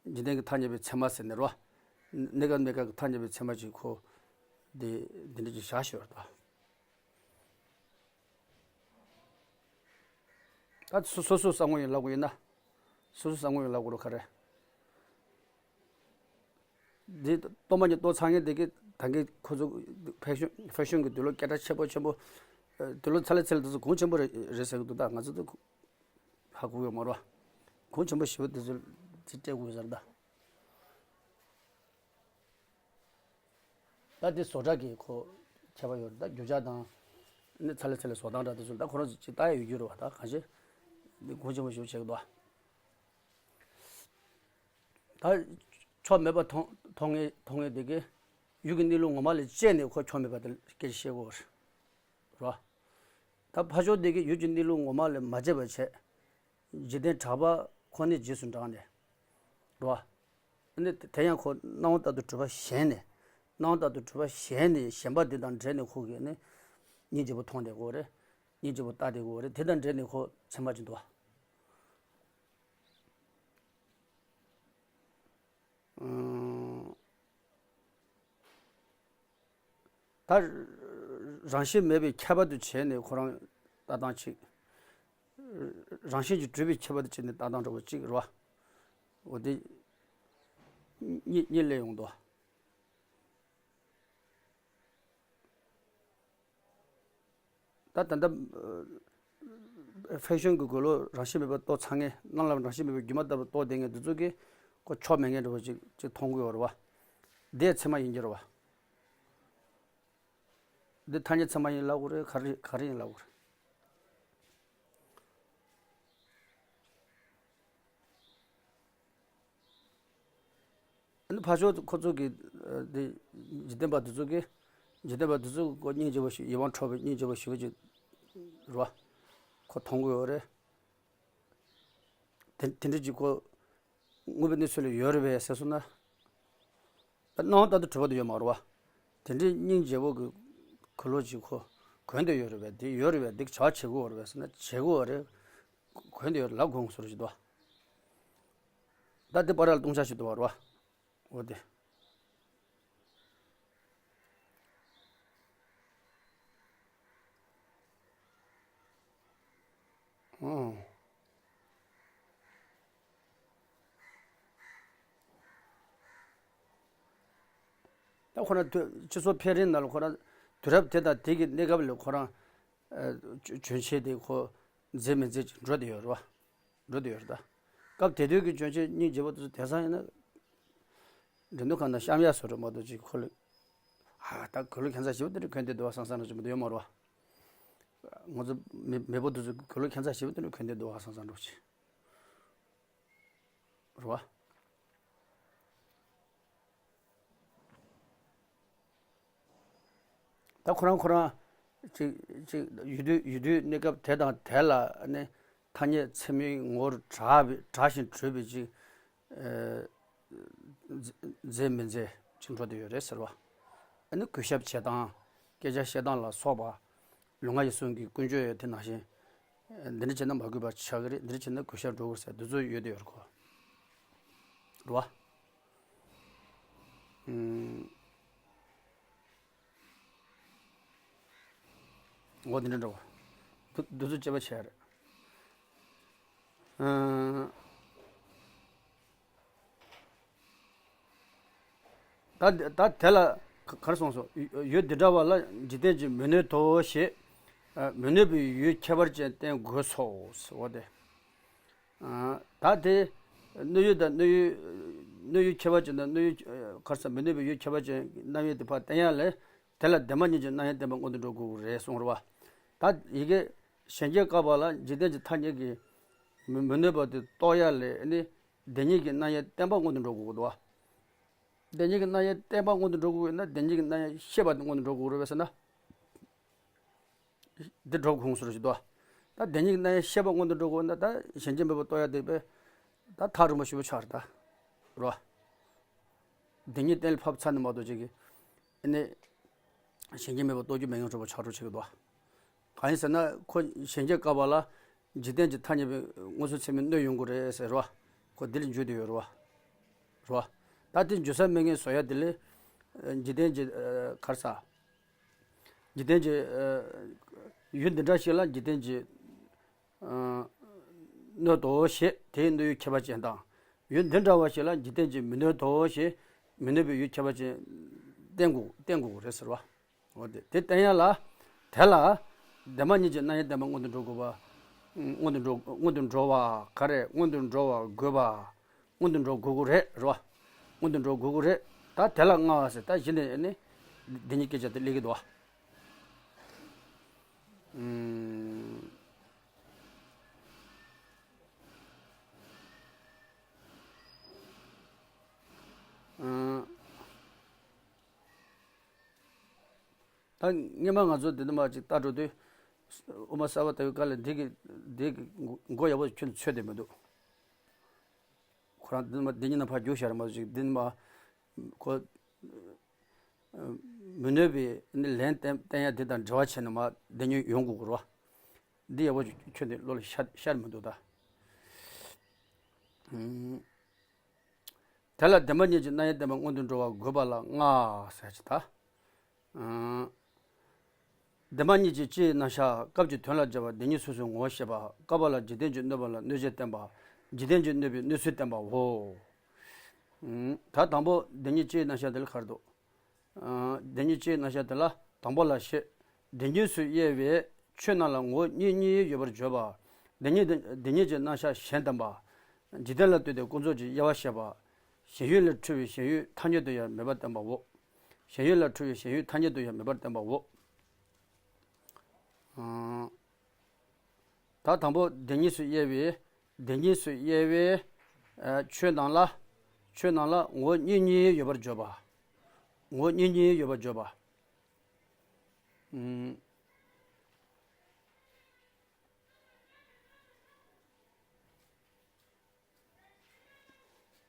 འཇིག་རྟེན་གྱི་ཐ་སྙད་པའི་ཚད་མ་ཟེར་ནས་རོ། གནས་སྐབས་གནས་སྐབས་ཀྱི་ཐ་སྙད་པའི་ཚད་མ་ཅིག་ཁོ། འདི་འདི་འདྲ་ཅིག་བཞག་ཤོར་ད། ད་སོ་སོ་སོ་བསམ་ངོ་ཡིན་ལབ་དགོས་ཡིན་ན། སོ་སོ་བསམ་ངོ་ཡིན་ལབ་དགོས་རོ་ག་རེ། འདི་སྟོང་པ་ཉིད་རྟོགས་ཚར་མཁན་དེ་གི་ད་གིན་ཁོ་ཚོ་ཕེ་ཤོན་ཕེ་ཤོན་གྱི་འདུག་ལོ་སྐད་གྲགས་ཆེ་པོ་ཆེན་པོ། འདུག་ལོ་ཚ་ལེ་ཚ་ལེ་དེ་ཚོ་གོང་ཆེན་པོ་རེད་རེད་ཟེར་གི་འདུག་ད་ང་ཚོ་དེ། ཧ་གོ་གི་མ་རེད་བ། གོང་ཆེན་པོ་ཞེ་པོ་དེ་ཚོ་དེ་སྤྲད་དགོས་ཟེར་ད། ད་དེ་བཟོ་གྲྭ་གི་ཁོ་ཁྱད་པར་ཡོད་རེད་ད་རྒྱུ་ཆ་དང་། ནི་ཚ་ལེ་ཚ་ལེ་བཟོ་སྟངས་འདྲ་དེ་ཚོ་ད་ཁོ་རང་ཚོ་ཅིག་ལྟ་ཡ་ཡོད་རྒྱུ་རེད་བ་ད་གང་ཤེས། འདི་གོང་ཆེན་པོ་ཞེ་པོ་བྱེད་གི་འདུག་བ། ད་ཆོ་མེད་པ་མཐོང་མཐོང་ངེས་མཐོང་ངེས་དེ་གི་ཡུལ་གྱི་གནས་ལུགས་ངོ་མ་ལ་དཔྱད་ནས་ཁོ་ཆོ་མེད་པ་དེ་སྐད་ཆ་བཤད་དགོས་རེད། རོ། ད་ཕ་ཕྱོགས་འདི་གི་ཡུལ་གྱི་གནས་ལུགས་ངོ་མ་ལས་མ་བརྗེད་པ་བྱས། འཇིག་རྟེན་གྲགས་པ་ཁོ་ནའི་རྗེས་སུ་འབྲངས་ནས། རོ། ཨ་ནི་དེ་ཡང་ཁོ་སྣང་བ་ལྟར་དུ་གྲུབ་པ་ཞེན་ནས། སྣང་བ་ལྟར་དུ་གྲུབ་པ་ཞེན་ནས་ཞེན་པ་འདི་དང་འབྲེལ་ནས་ཁོ་གིས་ནི། སྙིང་རྗེ་པོ་མཐོང་བསྡད་ཀྱི་ཡོད་རེད། སྙིང་རྗེ་པོ་ལྟ་བསྡད་ཀྱི་ཡོད་རེད་དེ་དང་འབྲེལ་ནས་ཁོ་ཚད་མ་ཅིག་འདུག་བ། ཨང་། ད་རང་བཞིན་མེད་པའི་ཁྱད་པར་དུ་བྱས་ནས་ཁོ་རང་ལྟ་སྟངས་གཅིག་རང་བཞིན་གྱིས་གྲུབ་པའི་ཁྱད་པར་དུ་བྱས་ནས་ལྟ་སྟངས་འདྲ་བོ་གཅིག་རེད་བ། འོ་དེ་གཉིས་གཉིས་སླེབས་ཡོང་འདུག་ད་ད་ལྟ་ཕེ་ཤོན་གྱི་གོས་ལོག་རང་བཞིན་མེད་པར་རྟོགས་ཚར་མཁན་སྣང་ལམ་རང་བཞིན་མེད་པའི་སྒྱུ་མ་ལྟ་བུ་རྟོགས་བསྡད་མཁན་འདི་ཚོ་གིས་ཁོ་ཆོ་མེད་མཁན་འདྲ་བོ་ཅིག་ཅིག་མཐོང་གི་ཡོད་རེད་བ། དེ་ཚད་མ་ཡིན་གྱི་རེད་བ། འདི་ཐ་སྙད་ཚད་མ་ཡིན་ལབ་དགོས་རེད་ག་རེ་ག་རེ་ཡིན་ལབ་དགོས་རེད། ཨ་ནི་ཕར་ཕྱོགས་ཁོ་ཚོ་གི་འདི་འཇིག་རྟེན་པ་འདི་ཚོ་གི་འཇིག་རྟེན་པ་འདི་ཚོ་གི་སྙིང་རྗེ་པོ་ཞིག་ཡིད་དབང་འཕྲོག་པའི་སྙིང་རྗེ་པོ་ཞེ་པོ་ཅིག་རེད་བ། ཁོ་མཐོང་གི་ཡོད་རེད། དེ་དེ་འདྲ་ཅིག་ཁོ་དངོས་པོའི་གནས་ཚུལ་ལ་ཡོད་རེད་པས་ཟེར་སོང་ན། སྣང་བ་ལྟར་དུ་གྲུབ་པ་དེ་ཡོད་མ་རེད་བ། དེ་འདྲའི་སྙིང་རྗེ་པོ་གི་གོས་ལོག་ཅིག་ཁོ་གོན་བསྡད་ཡོད་རེད་པས་དེ་ཡོད་རེད་པས་འདི་བྱ་བ་བྱེད་དགོས་རེད་པས་ཟེར་ན་བྱེད་དགོས་རེད། གོན་བསྡད་ཡོད་རེད་ལབ་དགོས་བཟོ་འདྲ་ཞིག་འདུག་བ། ད་དེ་པར་ལ་ལྟུང་བྱ་ཞིག་འདུག་བ་རེད་བ། འོ་དེ། ཨང་། ད་ཁོ་རང་དུས་སྤྱི་ཚོགས་འཕེལ་རིམ་ནང་ལ་ཁོ་རང་དུས་རབས་དེ་དང་དེ་གི་གནས་སྐབས་ལ་ཁོ་རང་ཨ་གྱོན་ཆས་དེ་ཁོ་མཛེས་མི་མཛེས་ཅིག་འགྲོ་བསྡད་ཡོད་རེད་བ། འགྲོ་བསྡད་ཡོད་རེད་ད། སྐབས་དེ་དུས་ཀྱི་གྱོན་ཆས་སྙིང་རྗེ་པོ་དེ་ཚོ་དེང་སང་ཡིན་ན། འགྲེམས་སྟོན་ཁང་ནང་བཤམས་ཡག་བཟོ་འདྲ་མ་གཏོགས་ཅིག་ཁོ་ལ། ཨ་ད་གོས་ལོག་ཁྱད་མཚར་ཞེ་པོ་དེ་འདྲ་གོན་བསྡད་འདུག་བསམ་བསམ་འདྲ་ཅིག་མི་འདུག་ཡོད་མ་རེད་བ། ང་ཚོ་མེས་མེས་པོ་དེ་ཚོ་གོས་ལོག་ཁྱད་མཚར་ཞེ་པོ་དེ་འདྲ་གོན་བསྡད་འདུག་བསམ་བསམ་འདྲ་ཅིག་རེད་བ། ད་ཁོ་རང་ཁོ་རང་ཅིག་ཅིག་ཡུལ་དུས་ཡུལ་དུས་གནས་སྐབས་དེ་དང་དེ་ལ་ནི་ཐ་སྙད་ཚད་མའི་ངོ་བོར་གྲགས་པའི་གྲགས་ཤིང་གྲུབ་པའི་ཅིག་ཨེ་མཛེས་མི་མཛེས་ཅིག་འགྲོ་བསྡད་ཡོད་རེད་ཟེར་བ། ཨ་ནི་གུས་ཞབས་བྱེད་སྟངས་སྐད་ཆ་བཤད་སྟངས་ལ་སོགས་པ་ལུས་ངག་ཡིད་གསུམ་གྱི་ཀུན་སྤྱོད་ཡོད་དེ་ནང་བཞིན། འདི་འདྲ་བྱས་ན་མ་གུས་པ་ཆགས་ཀྱི་རེད། འདི་འདྲ་བྱས་ན་གུས་ཞབས་འགྲོ་དགོས་ཟེར་འདི་ཚོ་ཡོད་དེ་ཡོད་རེད་ཁོ། རེད་བ། ཨུམ། འོ་འདི་འདྲ་འདྲ་བ། འདི་འདི་ཚོ་དཔྱད་པ་བྱས་རེད། ཨུམ། ད་ད་དེ་ལ་ག་ག་རེ་གསུངས་སོང་། ཡུལ་འདི་འདྲ་བ་ལ་འཇིག་རྟེན་གྱི་མི་གནོད་དོ་ཞེས། མི་གནོད་པའི་ཡུལ་ཁྱད་པར་ཅན་བསྟན་དགོས་སོ། འོ་དེ། ད་དེ་གནོད་ཡུལ་དང་གནོད་ཡུལ་གནོད་ཡུལ་ཁྱད་པར་ཅན་དང་གནོད་ཡུལ་ག་རེ་ཟེར་མི་གནོད་པའི་ཡུལ་ཁྱད་པར་ཅན་རྣམ་དབྱེ་དེ་ཕར་བསྟན་ཡ་ལས། དེ་ལ་བདེན་པ་གཉིས་ཀྱི་རྣམ་དབྱེ་བསྟན་པ་སྔོན་དུ་འགྲོ་དགོས་ཀྱི་རེད་གསུངས་རེད་བ། ད་ཡི་གེ་གཞན་སྐྱེ་བཀག་པ་ལ་འཇིག་རྟེན་གྱི་ཐ་སྙད་ཀྱིས་མི་མི་གནོད་པ་དེ་རྟོགས་ཡ་ལས་ནི་བདེན་གཉིས་ཀྱི་རྣམ་དབྱེ་བསྟན་པ་སྔོན་དུ་འགྲོ་དགོས་ཀྱི་འདུག་བ། བདེན་གཉིས་ཀྱི་རྣམ་དབྱེ་བསྟན་པ་སྔོན་དུ་འགྲོ་དགོས་ཀྱི་ན་བདེན་གཉིས་ཀྱི་རྣམ་དབྱེ་ཤེས་པ་དེ་སྔོན་དུ་འགྲོ་དགོས་རེད་བས་ཟེར་ན། འདི་སྒྲུབ་དགོས་ཟེར་ཞིག་འདུག་ད་བདེན་གཉིས་ཀྱི་རྣམ་དབྱེ་ཤེས་པ་སྔོན་དུ་འགྲོ་དགོས་ན་ད་གཞན་སྐྱེ་མེད་པ་རྟོགས་ཡ་དེ་པས་ད་ཐག་རིང་པོ་ཞེ་པོ་ཆགས་རེད་ད། རོ། བདེན་གཉིས་གཏན་ལ་ཕབ་ཚར་ནས་མ་གཏོགས་ཅིག་གིས་ཨ་ནི་གཞན་སྐྱེ་མེད་པ་རྟོགས་རྒྱུ་མེད་མཁན་འགྲོ་བ་ཆགས་འགྲོ་བྱེད་ཀྱི་འདུག་གང་ཡིན་ཟེར་ན་ཁོ་གཞན་སྐྱེ་བཀག་པ་ལ་འཇིག་རྟེན་གྱི་ཐ་སྙད་པའི་མངོན་སུམ་ཚད་མས་གནོད་ཡོང་གི་རེད་ཟེར་རོ། ཁོ་འདི་ལ་འཇུས་དེ་ཡོད་རོ། རོ། ད་དེ་འཇུ་ས་མེད་མཁན་བཟོ་ཡ་དེ་ལས་འཇིག་རྟེན་གྱི་ག་རེ་ཟ། འཇིག་རྟེན་གྱི། ཡུལ་འདི་འདྲ་ཞིག་ལ་འཇིག་རྟེན་གྱི། གནོད་དོ་ཞེས་དེའི་གནོད་ཡུལ་ཁྱད་པར་ཅན་དང་། ཡུལ་འདི་འདྲ་བ་ཞིག་ལ་འཇིག་རྟེན་གྱི་མི་གནོད་དོ་ཞེས་མི་གནོད་པའི་ཡུལ་ཁྱད་པར་ཅན་བསྟན་དགོས་བསྟན་དགོས་རེད་ཟེར་བ། འོ་དེ་དེ་བསྟན་ཡ་ལ། དེ་ལ། བདེན་པ་གཉིས་ཀྱི་རྣམ་དབྱེ་བསྟན་པ་སྔོན་དུ་འགྲོ་དགོས་པ། སྔོན་དུ་འགྲོ་སྔོན་དུ་འགྲོ་བ་ག་རེ་སྔོན་དུ་འགྲོ་བ་དགོས་པ། སྔོན་དུ་འགྲོ་དགོས་ཀྱི་རེད་རེད་བ། སྔོན་དུ་འགྲོ་དགོས་ཀྱི་རེད། ད་དེ་ལ་ལྔ་བ་ཟེར་ད་གཞི་ནས་ནི། འདི་གཉིས་སྐད་ཆ་དེ་སླེབས་ཀྱི་འདུག་བ། ཨུམ། ཨུམ། ད་སྔོན་མ་ང་ཚོ་འདི་འདི་མ་ཅིག་ལྟ་འགྲོ་དུས། དབུ་མ་གསར་པ་ལྟ་བུའི་སྐབས་ལ་འདི་གི་འདི་གི་མགོ་ཡག་པོ་ཁྱོན་ནས་ཚོད་བསྡད་མི་འདུག་ཁོ་རང་འདི་མ་འདི་གཉིས་ནང་ཕར་རྒྱུགས་ཤར་མ་ཞིག་འདི་མ། ཁོ། མི་གནོད་པའི་ནི་ལན་བསྟན་བསྟན་ཡ་འདི་དང་འབྲེལ་བ་བྱས་ནས་མ་འདི་གཉིས་ཡོང་དགོས་ཀྱི་རེད་བ། འདི་ཡག་པོ་ཁྱོན་ནས་བློ་ལ་ཤར་ཤར་མི་འདུག་ད། དེ་ལ་བདེན་པ་གཉིས་ཀྱི་རྣམ་དབྱེ་བསྟན་པ་སྔོན་དུ་འགྲོ་བ་དགོས་པ་ལ་ལྔ་ཟེར་གྱི་ད། བདེན་པ་གཉིས་ཀྱི་སྤྱིའི་རྣམ་གཞག་སྐབས་ཀྱི་དོན་ལ་སྦྱར་བ་བདེན་གཉིས་སོ་སོའི་ངོ་བོ་བཤད་པ། བཀག་པ་ལ་འཇིག་རྟེན་གྱི་གནོད་པ་ལ་གནོད་བྱེད་བསྟན་པ། འཇིག་རྟེན་གྱི་གནོད་པའི་གནོད་ཚུལ་བསྟན་པའོ། ད་དང་པོ་བདེན་གཉིས་སྤྱིའི་རྣམ་གཞག་དེ་ལ་ག་རེ་འདུག་བདེན་གཉིས་སྤྱིའི་རྣམ་གཞག་དེ་ལ་དང་པོ་ལ་བཤད། བདེན་གཉིས་སུ་དབྱེ་བའི་ཆོས་རྣམས་ལ་ངོ་བོ་གཉིས་གཉིས་ཡོད་པར་བརྗོད་པ། བདེན་གཉིས་བདེན་གཉིས་ཀྱི་རྣམ་གཞག་གཞན་བསྟན་པ། འཇིག་རྟེན་ལ་ལྟོས་ཏེ་ཀུན་རྫོབ་ཀྱི་དབྱེ་བ་བཤད་པ། གཞན་ཡུལ་ལས་འཁྲུལ་བའི་གཞན་ཡུལ་ཐ་སྙད་དུ་ཡང་མེད་པར་བསྟན་པའོ། གཞན་ཡུལ་ལས་འཁྲུལ་བའི་གཞན་ཡུལ་ཐ་སྙད་དུ་ཡང་མེད་པར་བསྟན་པའོ། ཨང་། ད་དང་པོ་བདེན་གཉིས་སུ་དབྱེ་བའི་བདེན་གཉིས་སུ་དབྱེ་བའི་ཨ་ཆོས་རྣམས་ལ་ཆོས་རྣམས་ལ་ངོ་བོ་གཉིས་གཉིས་ཡོད་པར་བརྗོད་པ། ངོ་བོ་གཉིས་གཉིས་ཡོད་པར་བརྗོད་པ། ཨང་།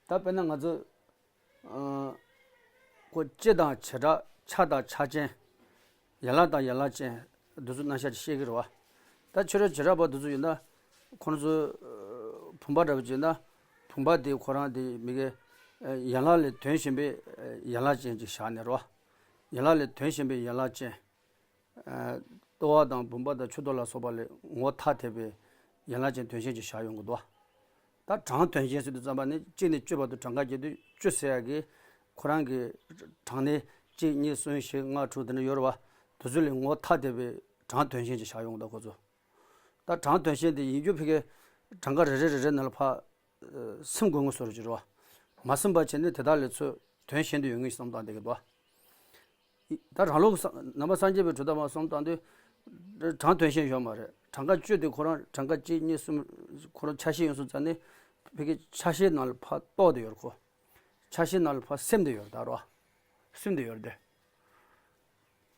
ད་དཔེར་ན་ང་ཚོ་ཨ་ཁོ་སྤྱི་དང་བྱེ་བྲག་ཆ་དང་ཆ་ཅན། ཡན་ལག་དང་ཡན་ལག་ཅན་འདི་ཚོ་རྣམ་གཞག་ཅིག་བཤད་ཀྱི་རེད་བ། ད་ཕྱི་རོལ་བྱེ་བྲག་པ་འདི་ཚོ་ཡིན་ན་ཁོ་རང་ཚོ་ཨ་བུམ་པ་འདྲ་པོ་ཅིག་ཡིན་ན་བུམ་པ་དེ་ཁོ་རང་དེ་མི་གའི་ཨ་ཡན་ལག་ལས་དོན་གཞན་པའི་ཨ་ཡན་ལག་ཅན་ཅིག་བཞག་ནས་རེད་བ། ཡན་ལག་ལས་དོན་གཞན་པའི་ཡན་ལག་ཅན། ལྟོ་བ་དང་བུམ་པ་དང་མཆུ་ཏོ་ལ་སོགས་པ་ལས་ངོ་བོ་ཐ་དད་པའི་ཡན་ལག་ཅན་དོན་གཞན་གྱི་བཞག་ཡོང་གི་འདུག་ད་གྲངས་དོན་གཞན་ཟེར་དུས་ཙམ་པ་ནི་གཅིག་ནས་བཅུ་བར་དུ་གྲངས་ཀ་བརྒྱབ་དུས་བཅུ་ཟེར་ཡག་གི་ཁོ་རང་གི་གྲངས་ནི་གཅིག་གཉིས་གསུམ་བཞི་ལྔ་དྲུག་དེ་འདྲ་ཡོད་རེད་བ། དེ་ཚོ་ལས་ངོ་བོ་ཐ་དད་པའི་གྲངས་དོན་གཞན་གྱི་བཞག་ཡོང་གི་འདུག་ཁོ་ཚོ། ད་གྲངས་དོན་གཞན་དེ་ཡིན་རྒྱུ་ཕ་གི་གྲངས་ཀ་རེ་རེ་རེ་རེ་ནང་ལ་ཕར། སེམས་སྒོ་ལྔ་སོར་གྱི་རོ། མ་སེམས་པ་བྱས་ནས་དེ་དག་ལས་ཚོད་ དོན་གཞན་དུ་ཡོང་གི་བསམ་བཏང་བསྡད་ཀྱི་འདུག་ད་རང་ལུགས་ནང་པ་སངས་རྒྱས་པའི་གྲུབ་མཐའ་མ་བསམ་བཏང་དུས། གྲངས་དོན་གཞན་ཡོད་མ་རེད། གྲངས་ཀ་བཅུ་དེ་ཁོ་རང་གྲངས་ཀ་གཅིག་གཉིས་གསུམ། ཁོ་རང་ཆ་ཤས་ཡོང་སོང་ཙང་ནི། ཕ་གི་ཆ་ཤས་ནང་ལ་ཕར་གཏོགས་བསྡད་ཡོད་རེད་ཁོ། ཆ་ཤས་ནང་ལ་ཕར་སིམ་བསྡད་ཡོད་རེད་ད་རོ། སིམ་བསྡད་ཡོད་རེད་དེ།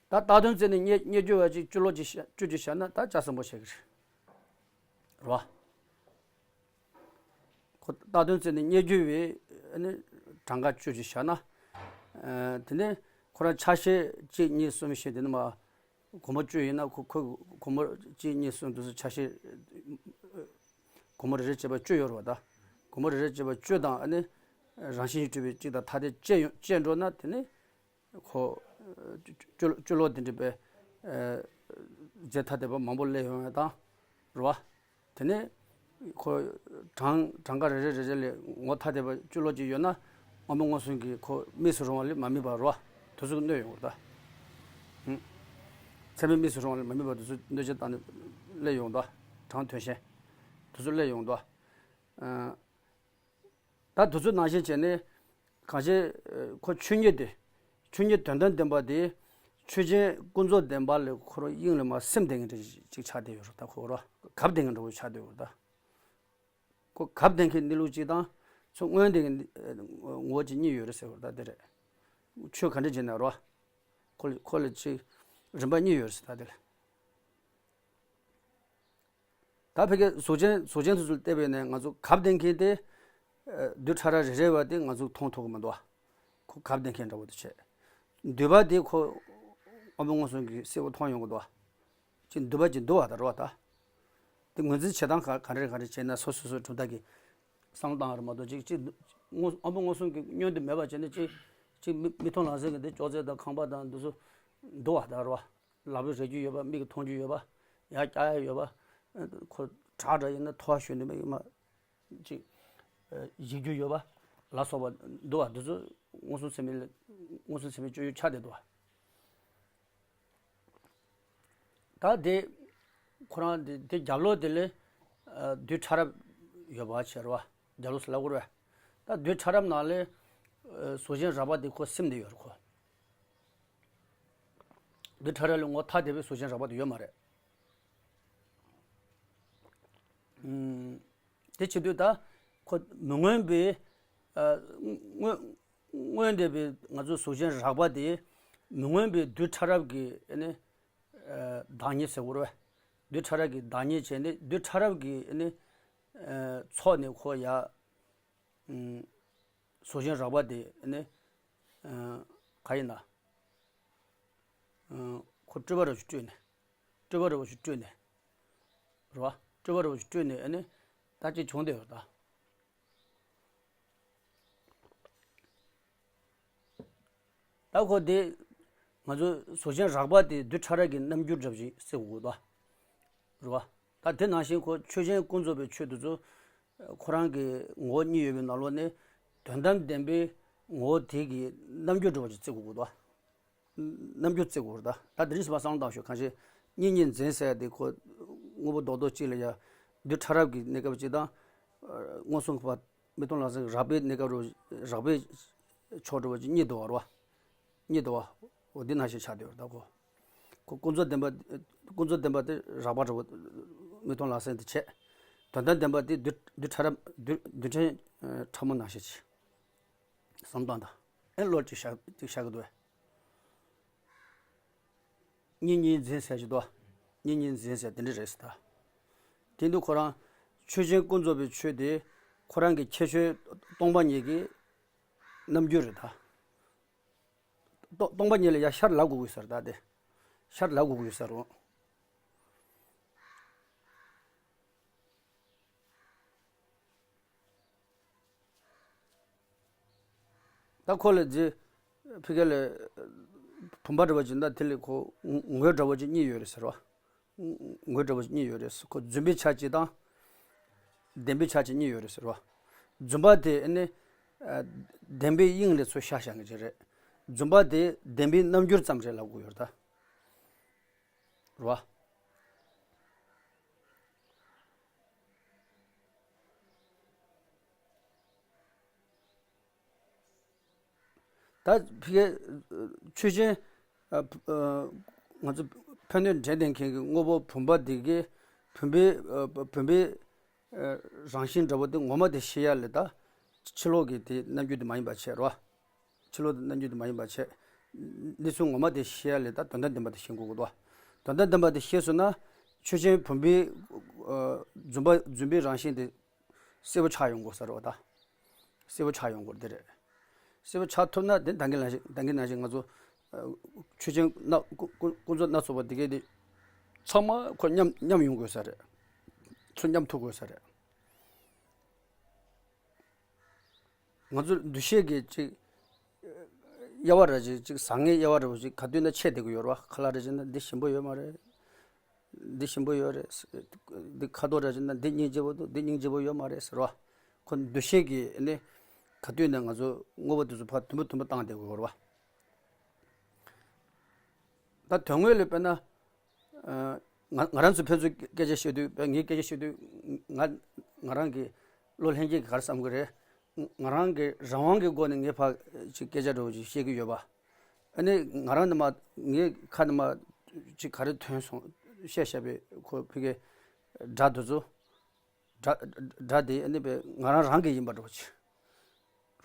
ད་ལྟ་དོན་བཙལ་ནས་རྙེད་རྙེད་རྒྱུ་བ་ཅིག་བཅུ་ལོ་ཅིག་བཤད་བཅུ་ཅིག་བཤད་ན་ད་ལྕགས་ཟམ་པོ་བཤད་ཀྱི་རེད། རོ། ཁོ་ལྟ་དོན་བཙལ་ནས་རྙེད་རྒྱུ་བའི་ཨ་ནི་གྲངས་ཀ་བཅུ་ཅིག་བཤད་ན། ཨ། དེ་ནས་ཁོ་རང་ཆ་ཤས་གཅིག་གཉིས་གསུམ་བཤད་དེ་ནི་མ། སྒོར་མོ་བཅུ་ཡིན་ན་ཁོ་ཁོ་སྒོར་མོ་གཅིག་གཉིས་གསུམ་དུ་ཆ་ཤས། སྒོར་མོ་རེ་རེ་བྱས་པ་བཅུ་ཡོད་རེད་བ་ད། སྒོར་མོ་རེ་རེ་བྱས་པ་བཅུ་དང་ཨ་ནི་རང་བཞིན་གྱིས་གྲུབ་པའི་གཅིག་དང་ཐ་དད་བཅས་ཡོང་བཅས་འགྲོ་ན་དེ་ནི། ཁོ། བཅུ་བཅུ་ལོ་དེ་འདྲ་པའི་རྫས་ཐ་དད་པ་མང་པོ་སླེབས་ཡོང་ཡ་དང་། རེད་བ། དེ་ནས་ཁོ་གྲངས་གྲངས་ཀ་རེ་རེ་རེ་རེ་ལས་ངོ་ཐ་དད་པ་བཅུ་ལོ་ཅིག་ཡོད་ན་སྔོན་པོ་མངོན་སུམ་གྱིས་ཁོ་དམིགས་སུ་རུང་བ་ལས་མ་དམིགས་པ་རེད་བ། དེ་ཚོ་གནོད་ཡོང་གི་རེད་ད། ཚད་མས་དམིགས་སུ་རུང་བ་ལས་མ་དམིགས་པ་དེ་ཚོ་གནོད་བྱེད་བཏང་ནས་སླེབས་ཡོང་ད། གྲངས་དོན་གཞན་དེ་ཚོ་སླེབས་ཡོང་ད། ད་དེ་ཚོ་ནང་བཞིན་བྱས་ནས། གང་ཞིག་ཁོ་ཆོས་ཉིད་དེ། ཆོས་ཉིད་དོན་དམ་བདེན་པ་དེ། ཆོས་ཅན་ཀུན་རྫོབ་བདེན་པ་ལས་ཁོ་རང་དབྱིངས་ལས་མར་སིམ་བསྡད་མཁན་ཅིག་ཆགས་བསྡད་ཡོད་རེད་ད་ཁོ་རང་གབ་བསྡད་མཁན་འདྲ་བོ་ཆགས་བསྡད་ཡོད་རེད་ད། ཁོ་གབ་བསྡད་མཁན་གནས་ལུགས་གཅིག་དང་། ཚུར་མངོན་བསྡད་མཁན་ངོ་བོ་གཅིག་གཉིས་ཡོད་རེད་ཟེར་བ་རེད་ད་དེ་རེད། ཆོས་ག་འདྲ་བྱས་ན་རོ། ཁོ་ལ་ཁོ་ལ་གཅིག་རིམ་པ་གཉིས་ཡོད་རེད་ཟེར་ད་དེ་ལ། ད་ཕ་གི་གཟུགས་ཅན་གཟུགས་ཅན་དེ་ཚོ་ལ་བལྟས་པས་ནས་ང་ཚོ་གབ་བསྡད་མཁན་དེ། རྡུལ་ཕྲ་རབ་རེ་རེ་བ་དེ་ང་ཚོས་མཐོང་ཐུབ་ཀྱི་མི་འདུག་ཁོ་གབ་བསྡད་མཁན་འདྲ་བོ་དེ་བྱས། འདུས་པ་དེ་ཁོ་སྔོན་པོ་མངོན་སུམ་གྱིས་གསལ་པོ་མཐོང་ཡོང་གི་འདུག་ཅིག་འདུས་པ་ཅིག་འདུ་བ་དང་རེད་བ་ད། དེ་ངོས་འཛིན་བྱེད་སྟངས་ག་ག་རེ་ག་རེ་བྱས་ན་སོ་སོ་སོའི་གྲུབ་མཐའ་གི་བསམ་བློ་བཏང་བ་རེད་མ་གཏོགས་ཅིག་ཅིག་སྔོན་སྔོན་པོ་མངོན་སུམ་གྱིས་བསྙོན་དུ་མེད་པ་བྱས་ནས་ཅིག་ཅིག་མི་མིག་མཐོང་ལག་ཟིན་གྱི་འདི་ཅོག་ཙེ་དང་ཁང་པ་དང་འདི་ཚོ་འདུ་བ་དང་རེད་བ། ལག་པས་རེག་རྒྱུ་ཡོད་པ། མིག་གིས་མཐོང་རྒྱུ་ཡོད་པ། ཡར་བཀྱག་ཡ་ཡོད་པ། ཁོ་བྲག་འདྲ་ཡིན་ན་མཐོ་བ་ཞོན་དུ་མ་ཡིན་མ། ཅིག་གཞིག་རྒྱུ་ཡོད་པ་ལ་སོགས་པ་འདུ་བ་འདི་ཚོ་མངོན་སུམ་ཚད་མའི་མངོན་སུམ་ཚད་མའི་སྤྱོད་ཡུལ་ཆགས་བསྡད་འདུག་བ། ད་དེ་ཁོ་རང་དེ་དེ་རྒྱབ་ལོགས་དེ་ལས་རྡུལ་ཕྲ་རབ་ཡོད་པ་བྱས་རེད་བ། རྒྱབ་ལོགས་སུ་ལབ་དགོས་རེད་བ། ད་རྡུལ་ཕྲ་རབ་ནང་ལས་གཟུགས་ཅན་རགས་པ་དེ་ཁོ་སིམ་བསྡད་ཡོད་རེད་ཁོ། རྡུལ་ཕྲ་རབ་ལས་ངོ་ཐ་དད་པའི་གཟུགས་ཅན་རགས་པ་དེ་ཡོད་མ་རེད། ཨུམ། དེ་བྱེད་དུས་ད་ཁོ་མི་མངོན་པའི་ཨ། མངོན་མངོན་བསྡད་པའི་ང་ཚོ་གཟུགས་ཅན་རགས་པ་དེ་མི་མངོན་པའི་རྡུལ་ཕྲ་རབ་ཀྱི་ཨ་ནི་ཨ། བདག་ཉིད་ཟེར་བ་རེད་བས། རྡུལ་ཕྲ་རབ་ཀྱི་བདག་ཉིད་བྱས་ནས་རྡུལ་ཕྲ་རབ་ཀྱི་ཨ་ནི་ཨ། ཚོགས་ནས་ཁོ་ཡ། ཨུམ། གཟུགས་ཅན་རགས་པ་དེ་ཨ་ནི་ཨ། ག་ཡིན་ན། ཨ། ཁོ་སྤྲོས་པ་རུ་ཞིག་སྤྲོས་ནས། སྤྲོས་པ་རུ་ཞིག་སྤྲོས་ནས། རེད་བ། སྤྲོས་པ་རུ་ཞིག་སྤྲོས་ནས་ཨ་ནི་ད་ཅི་བྱུང་བསྡད་ཡོད་ད། ད་ཁོ་དེ་ང་ཚོ་གཟུགས་ཅན་རགས་པ་དེ་རྡུལ་ཕྲ་རབ་ཀྱི་རྣམ་འགྱུར་འདྲ་བ་ཞིག་སེལ་དགོས་ད། རེད་བ། ད་དེ་ནང་བཞིན་ཁོ་ཆོས་ཅན་ཀུན་རྫོབ་པའི་ཆོས་དེ་ཚོ་ཁོ་རང་གི་ངོ་བོ་གཉིས་ཡོད་པའི་ནང་ལོགས་ནས་དོན་དམ་བདེན་པའི་ངོ་བོ་དེ་གི་རྣམ་འགྱུར་འདྲ་བ་ཞིག་སེལ་དགོས་ད། རྣམ་འགྱུར་བརྩི་དགོས་རེད་ད། ད་དེ་རིང་སོ་མ་གསང་སྟངས་ཤོད་གང་ཞིག་གཉིས་གཉིས་འཛིན་ཟེར་ཡ་དེ་ཁོ་དངོས་པོ་རྡོག་རྡོག་གཅིག་ལ་ཡ་རྡུལ་ཕྲ་རབ་ཀྱི་གནས་སྐབས་གཅིག་དང་། མངོན་སུམ་གྱི་བར་མིག་མཐོང་ལག་ཟིན་རགས་པའི་གནས་སྐབས་རུ་རགས་པའི་ཕྱོགས་འགྲོ་བ་གཅིག་གཉིས་འདུ་བ་རེད་བ། གཉིས་འདུ་བ། འོ་འདི་ནང་བཞིན་ཆགས་བསྡད་ཡོད་རེད་ད་ཁོ། ཁོ་ཀུན་རྫོབ་བདེན་པ། ཀུན་རྫོབ་བདེན་པ་དེ་རགས་པ་འདྲ་བོ་མིག་མཐོང་ལག་ཟིན་དེ་བྱས། དོན་དམ་བདེན་པ་དེ་རྡུལ་རྡུལ་ཕྲ་རབ་རྡུལ་རྡུལ་ཕྲན་ཕྲ་མོ་ནང་བཞིན་བྱས། བསམ་སྟངས་དང་། ཨེ་བློ་གཅིག་བཞག་གཅིག་བཞག་གི་འདུག་བས། གཉིས་གཉིས་འཛིན་ཟེར་གྱི་འདུག་གཉིས་གཉིས་འཛིན་ཟེར་དེ་འདྲ་རེད་ཟེར་ད། དེ་འདུག་ཁོ་རང་ཆོས་ཅན་ཀུན་རྫོབ་པའི་ཆོས་དེ་ཁོ་རང་གི་ཁྱད་ཆོས་སྟོང་པ་ཉིད་ཀྱི་རྣམ་འགྱུར་རེད་ད། སྟོང་སྟོང་པ་ཉིད་ལ་ཡ་ཤར་ལབ་དགོས་ཀྱི་ཟེར་ད་དེ། ཤར་ལབ་དགོས་ཀྱི་ཟེར་རུང་། ད་ཁོ་ལ་རྗེ་ཕི་ཀ་ལ་བུམ་པ་འདྲ་བ་ཅིག་ད་དེ་ལ་ཁོ་ངོས་འདྲ་བ་ཅིག་གཉིས་ཡོད་རེད་ཟེར་བ། ངོས་འདྲ་བ་ཅིག་གཉིས་ཡོད་རེད་ཟེར། ཁོ་རྫུན་པའི་ཆ་གཅིག་དང་བདེན་པའི་ཆ་གཅིག་གཉིས་ཡོད་རེད་ཟེར་བ། རྫུན་པ་དེ་ནི་བདེན་པའི་དབྱིངས་ལས་ཚུར་ཤར་བཞག་མཁན་ཅིག་རེད། རྫུན་པ་དེ་བདེན་པའི་རྣམ་འགྱུར་ཙམ་རེད་ལབ་དགོས་ཡོད་རེད་ད། རེད་བ། ད་ཕ་གི་ཆོས་ཅན། ཨ་ཨ་ང་ཚོ་ཕན་གནོད་འབྲེལ་ལྡན་མཁན་གྱི་དངོས་པོ་བུམ་པ་འདི་གའི་བུམ་པའི་ཨ་བུམ་པའི་ཨ་རང་བཞིན་འདྲ་པོ་དེ་ངོ་མ་དེ་ཤེས་ཡ་ལས་ད་ཕྱི་ལོགས་ཀྱི་དེ་རྣམ་འགྱུར་དེ་མ་ཡིན་པ་བྱས་རོ། ཕྱི་ལོགས་དེ་རྣམ་འགྱུར་དེ་མ་ཡིན་པ་བྱས། གནས་ཚུལ་ངོ་མ་དེ་ཤེས་ཡ་ལས་ད་དོན་དམ་བདེན་པ་དེ་ཤེས་དགོས་ཀྱི་འདུག་དོན་དམ་བདེན་པ་དེ་ཤེས་སོང་ན་ཆོས་ཅན་བུམ་པའི་ཨ་བུམ་པ་བུམ་པའི་རང་བཞིན་དེ་གསལ་པོ་ཆགས་ཡོང་དགོས་ས་རེད་བ་ད། གསལ་པོ་ཆགས་ཡོང་དགོས་དེ་རེད། གསལ་པོ་ཆགས་ཐུབ་ན་དེ་ད་གིན་ནང་བཞིན་ད་གིན་ནང་བཞིན་ང་ཚོ་ཨ་ཆོས་ཅན་སྣ་ཀུན་ཀུན་ཀུན་རྫོབ་སྣ་ཚོགས་པ་དེ་གའི་དེ་ཚང་མ་ཁོ་མཉམ་མཉམ་ཡོང་དགོས་ས་རེད། ཚུར་མཉམ་ཐུག་དགོས་ས་རེད། ང་ཚོ་འདུ་ཤེས་ཀྱི་ཅིག་དབྱེ་བ་ར་ཅིག་ཅིག་བཟང་ངན་དབྱེ་བ་ར་བ་ཅིག་ག་དུས་ན་ཕྱེ་བསྡད་ཀྱི་ཡོད་རེད་བ། ཁ་ལག་ར་ཅིག་ན་འདི་ཞིམ་པོ་ཡོད་མ་རེད། འདི་ཞིམ་པོ་ཡོད་རེད། འདི་ཁ་དོག་ར་ཅིག་ན་འདི་སྙིང་རྗེ་པོ་འདུག་འདི་སྙིང་རྗེ་པོ་ཡོད་མ་རེད་ཟེར་བ། ཁོ་འདུ་ཤེས་ཀྱི་ནི་ག་དུས་ན་ང་ཚོ་དངོས་པོ་དེ་ཚོ་ཕར་དུམ་བུ་དུམ་བུ་བཏང་བསྡད་ཀྱི་ཡོད་རེད་བ། ད་དོན་དངོས་ལ་དཔེར་ན། ང་ང་རང་ཚོ་ཕན་ཚུན་སྐད་ཆ་བཤད་དུས་ངས་སྐད་ཆ་བཤད་དུས་ང་ང་རང་གི་བློ་ལྷན་སྐྱེས་ཀྱི་ག་རེ་བསམ་གི་རེད། ང་རང་གི་རང་དབང་གི་སྒོ་ནས་ངས་ཕར་ཅིག་སྐད་ཆ་འདྲ་བོ་ཅིག་བཤད་ཀྱི་ཡོད་པ། ཨ་ནི་ང་རང་ནི་མ་ངའི་ཁ་ནས་མ་ཅིག་ག་རེ་ཐོན་སོང་བཤད་བཤད་པའི་ཁོ་ཕ་གི་སྒྲ་དེ་ཚོ། སྒྲ་སྒྲ་དེ་ཨ་ནི་པའི་ང་རང་རང་གི་ཡིན་པ་འདྲ་བོ་ཅིག་